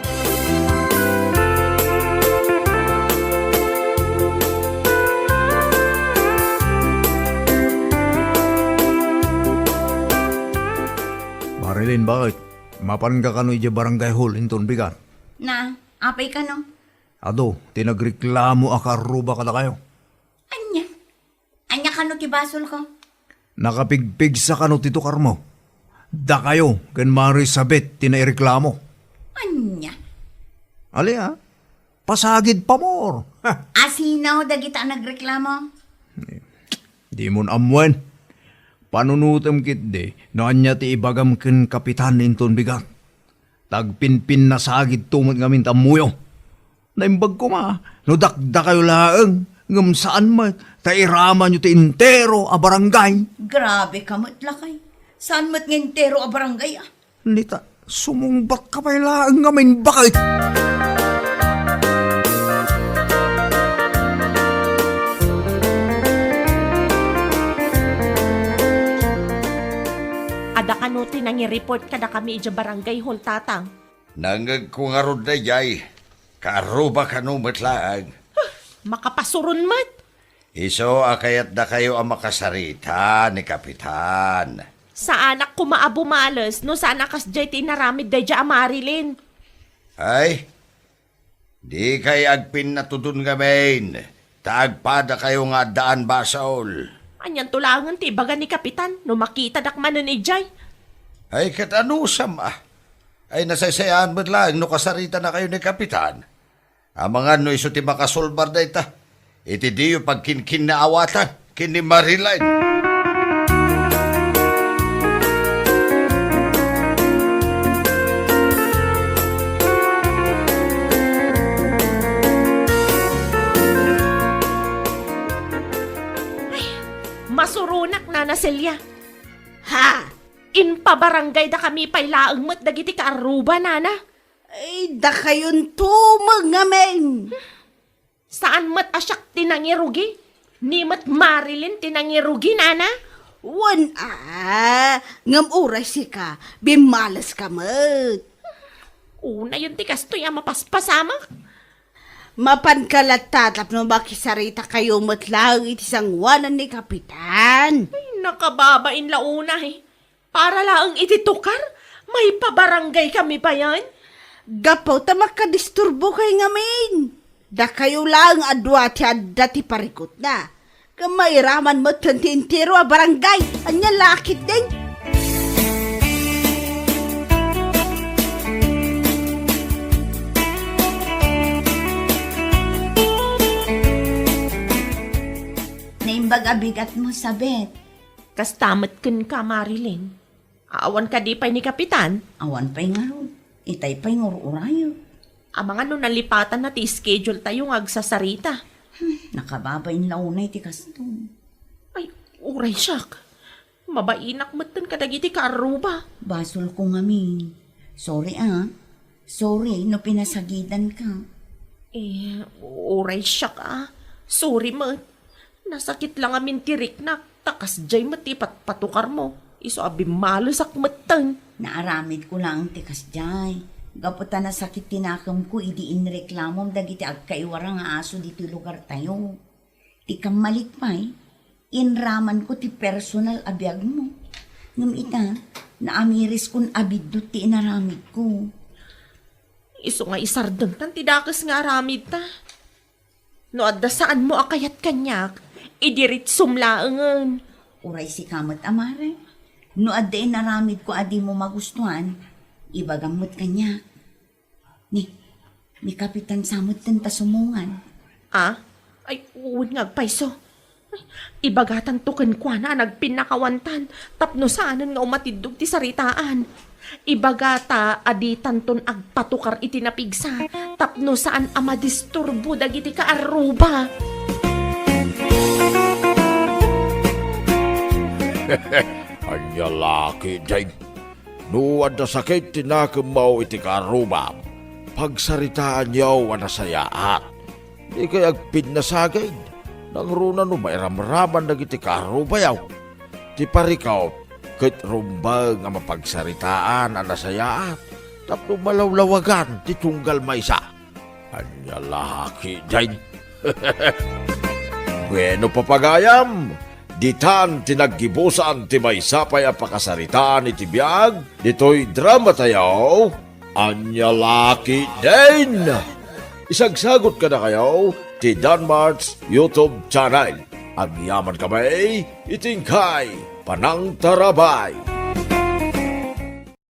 Marilyn, bakit? Mapanka kano idiay barangay hall inton bigat? Na, apay kano? Adu ti nagreklamo a karruba kadakayo. Ania? Ania kano ti basolko? Nakapigpigsa kano ti tukarmo? Dakayo ken Mari Sabet ti naireklamo. Ania? Ali, a? Pasagid pamor. Ha. Asino dagita a nagreklamo? Dimon ammoen. Panunotem ketdi no ania ti ibagam ken Kapitan inton bigat. Ta agpinpinnasagidto met ngamin ti ammoyo. Naimbag koma no dakdakayo laeng, ngem saan met ta iramanyo ti entero a barangay. Grabe ka met, lakay. Saan met nga entero a barangay, a? Nita, sumungbat ka pay laeng ngamin, bakit? Adda kano ti nangireport kadakami idiay barangay hall, Tatang. Nangngegko ngarud daydiay. Kaarruba kano met laeng. Huh, makapasuron met. Isu a kayatdakayo a makasarita ni Kapitan. Saanak koma a bumales no saan a kasdiay ti inaramid daydiay a Marilyn. Ay, dikay agpinnatudon ngamin, ta agpadakayo nga addaan basol. Anianto laengen ti ibaga ni Kapitan no makitadak manen idiay? Ay, ket anusam a. Ay, nasaysayaan met laeng no kasaritanakayo ni Kapitan. Amangan no isu ti makasulbar dayta iti diyo pagkinkinnaawatan ken ni Marilyn. Ay, masuronak, Nana Celia. Ha? Impabarangaydakami pay laeng met dagiti kaarruba, Nana. Ay, dakayonto met ngamin. Saan met a siak ti nangirugi? Ni met Marilyn ti nangirugi, nana? Wen a, ngem uray sika, bimmaleska met. Unayen ti kastoy a mapaspasamak. Mapanka latta tapno makisaritakayo met laeng iti sangoanan ni Kapitan. Ay, nakababain la unay. Para laeng iti tukar, maipabarangaykami payen? Gapu ta makadisturbokay ngamin. Dakayo laeng a dua ti adda ti parikutna. Ngem mairaman metten ti entero a barangay. Ania la ketdin? Naimbag a bigatmo, Sabet. Kasta met kenka, Marilyn. Awan kadi pay ni Kapitan? Awan pay ngarud. Itay pay nga ur-urayo. Amangan no nalipatanna ti schedule tayo nga agsasarita. Hmm, nakababain la unay ti kasto. Ay, uray siak. Mabainak metten kadagiti kaarruba. Basolko ngamin. Sorry, ah. Sorry no pinasagidanka. Eh, uray siak a. Sorry met. Nasakit la ngamin ti riknak, ta kasdiay met ti ipatpatukarmo. Isu a bimmalesak metten. Naaramidko laeng ti kasdiay. Gapu ta nasakit ti nakemko idi inreklamom dagiti agkaiwara nga aso ditoy lugartayo. Ti kammalik pay, inramanko ti personal a biagmo. Ngem ita, naamiriskon a biddut ti inaramidko. Isu nga isardengtan ti dakes nga aramidta. No adda saanmo a kayat kaniak, idiritsom laengen. Uray sika met, Amare. No adda inaramidko a dimo magustuan, ibagam met kaniak. Ni, ni Kapitan sa metten ta sumungan. Ah? Ay, wen nga agpayso. Ay, ibagatanto kenkuana a nagpinnakawantan tapno saanen nga umatiddog ti saritaan. Ibagata a ditanton agpatukar iti napigsa tapno saan a madisturbo dagiti kaarruba. Ania la ketdin? No adda sakit ti nakemmo iti kaarrubam, pagsaritaanyo a nasayaat. Dikay agpinnasagid, nangruna no mairamraman dagiti kaarrubayo. Ti parikut, ket rumbeng a mapagsaritaan a nasayaat, tapno malawlawagan ti tunggal maysa. Ania la ketdin? Bueno, papagayam, ditan ti naggibusan ti maysa pay a pakasaritaan iti biag ditoy dramatayo. Ania la ketdin? Isagsagut kadakayo ti Danmart's YouTube channel. Agyamankami iti inkay panangtarabay.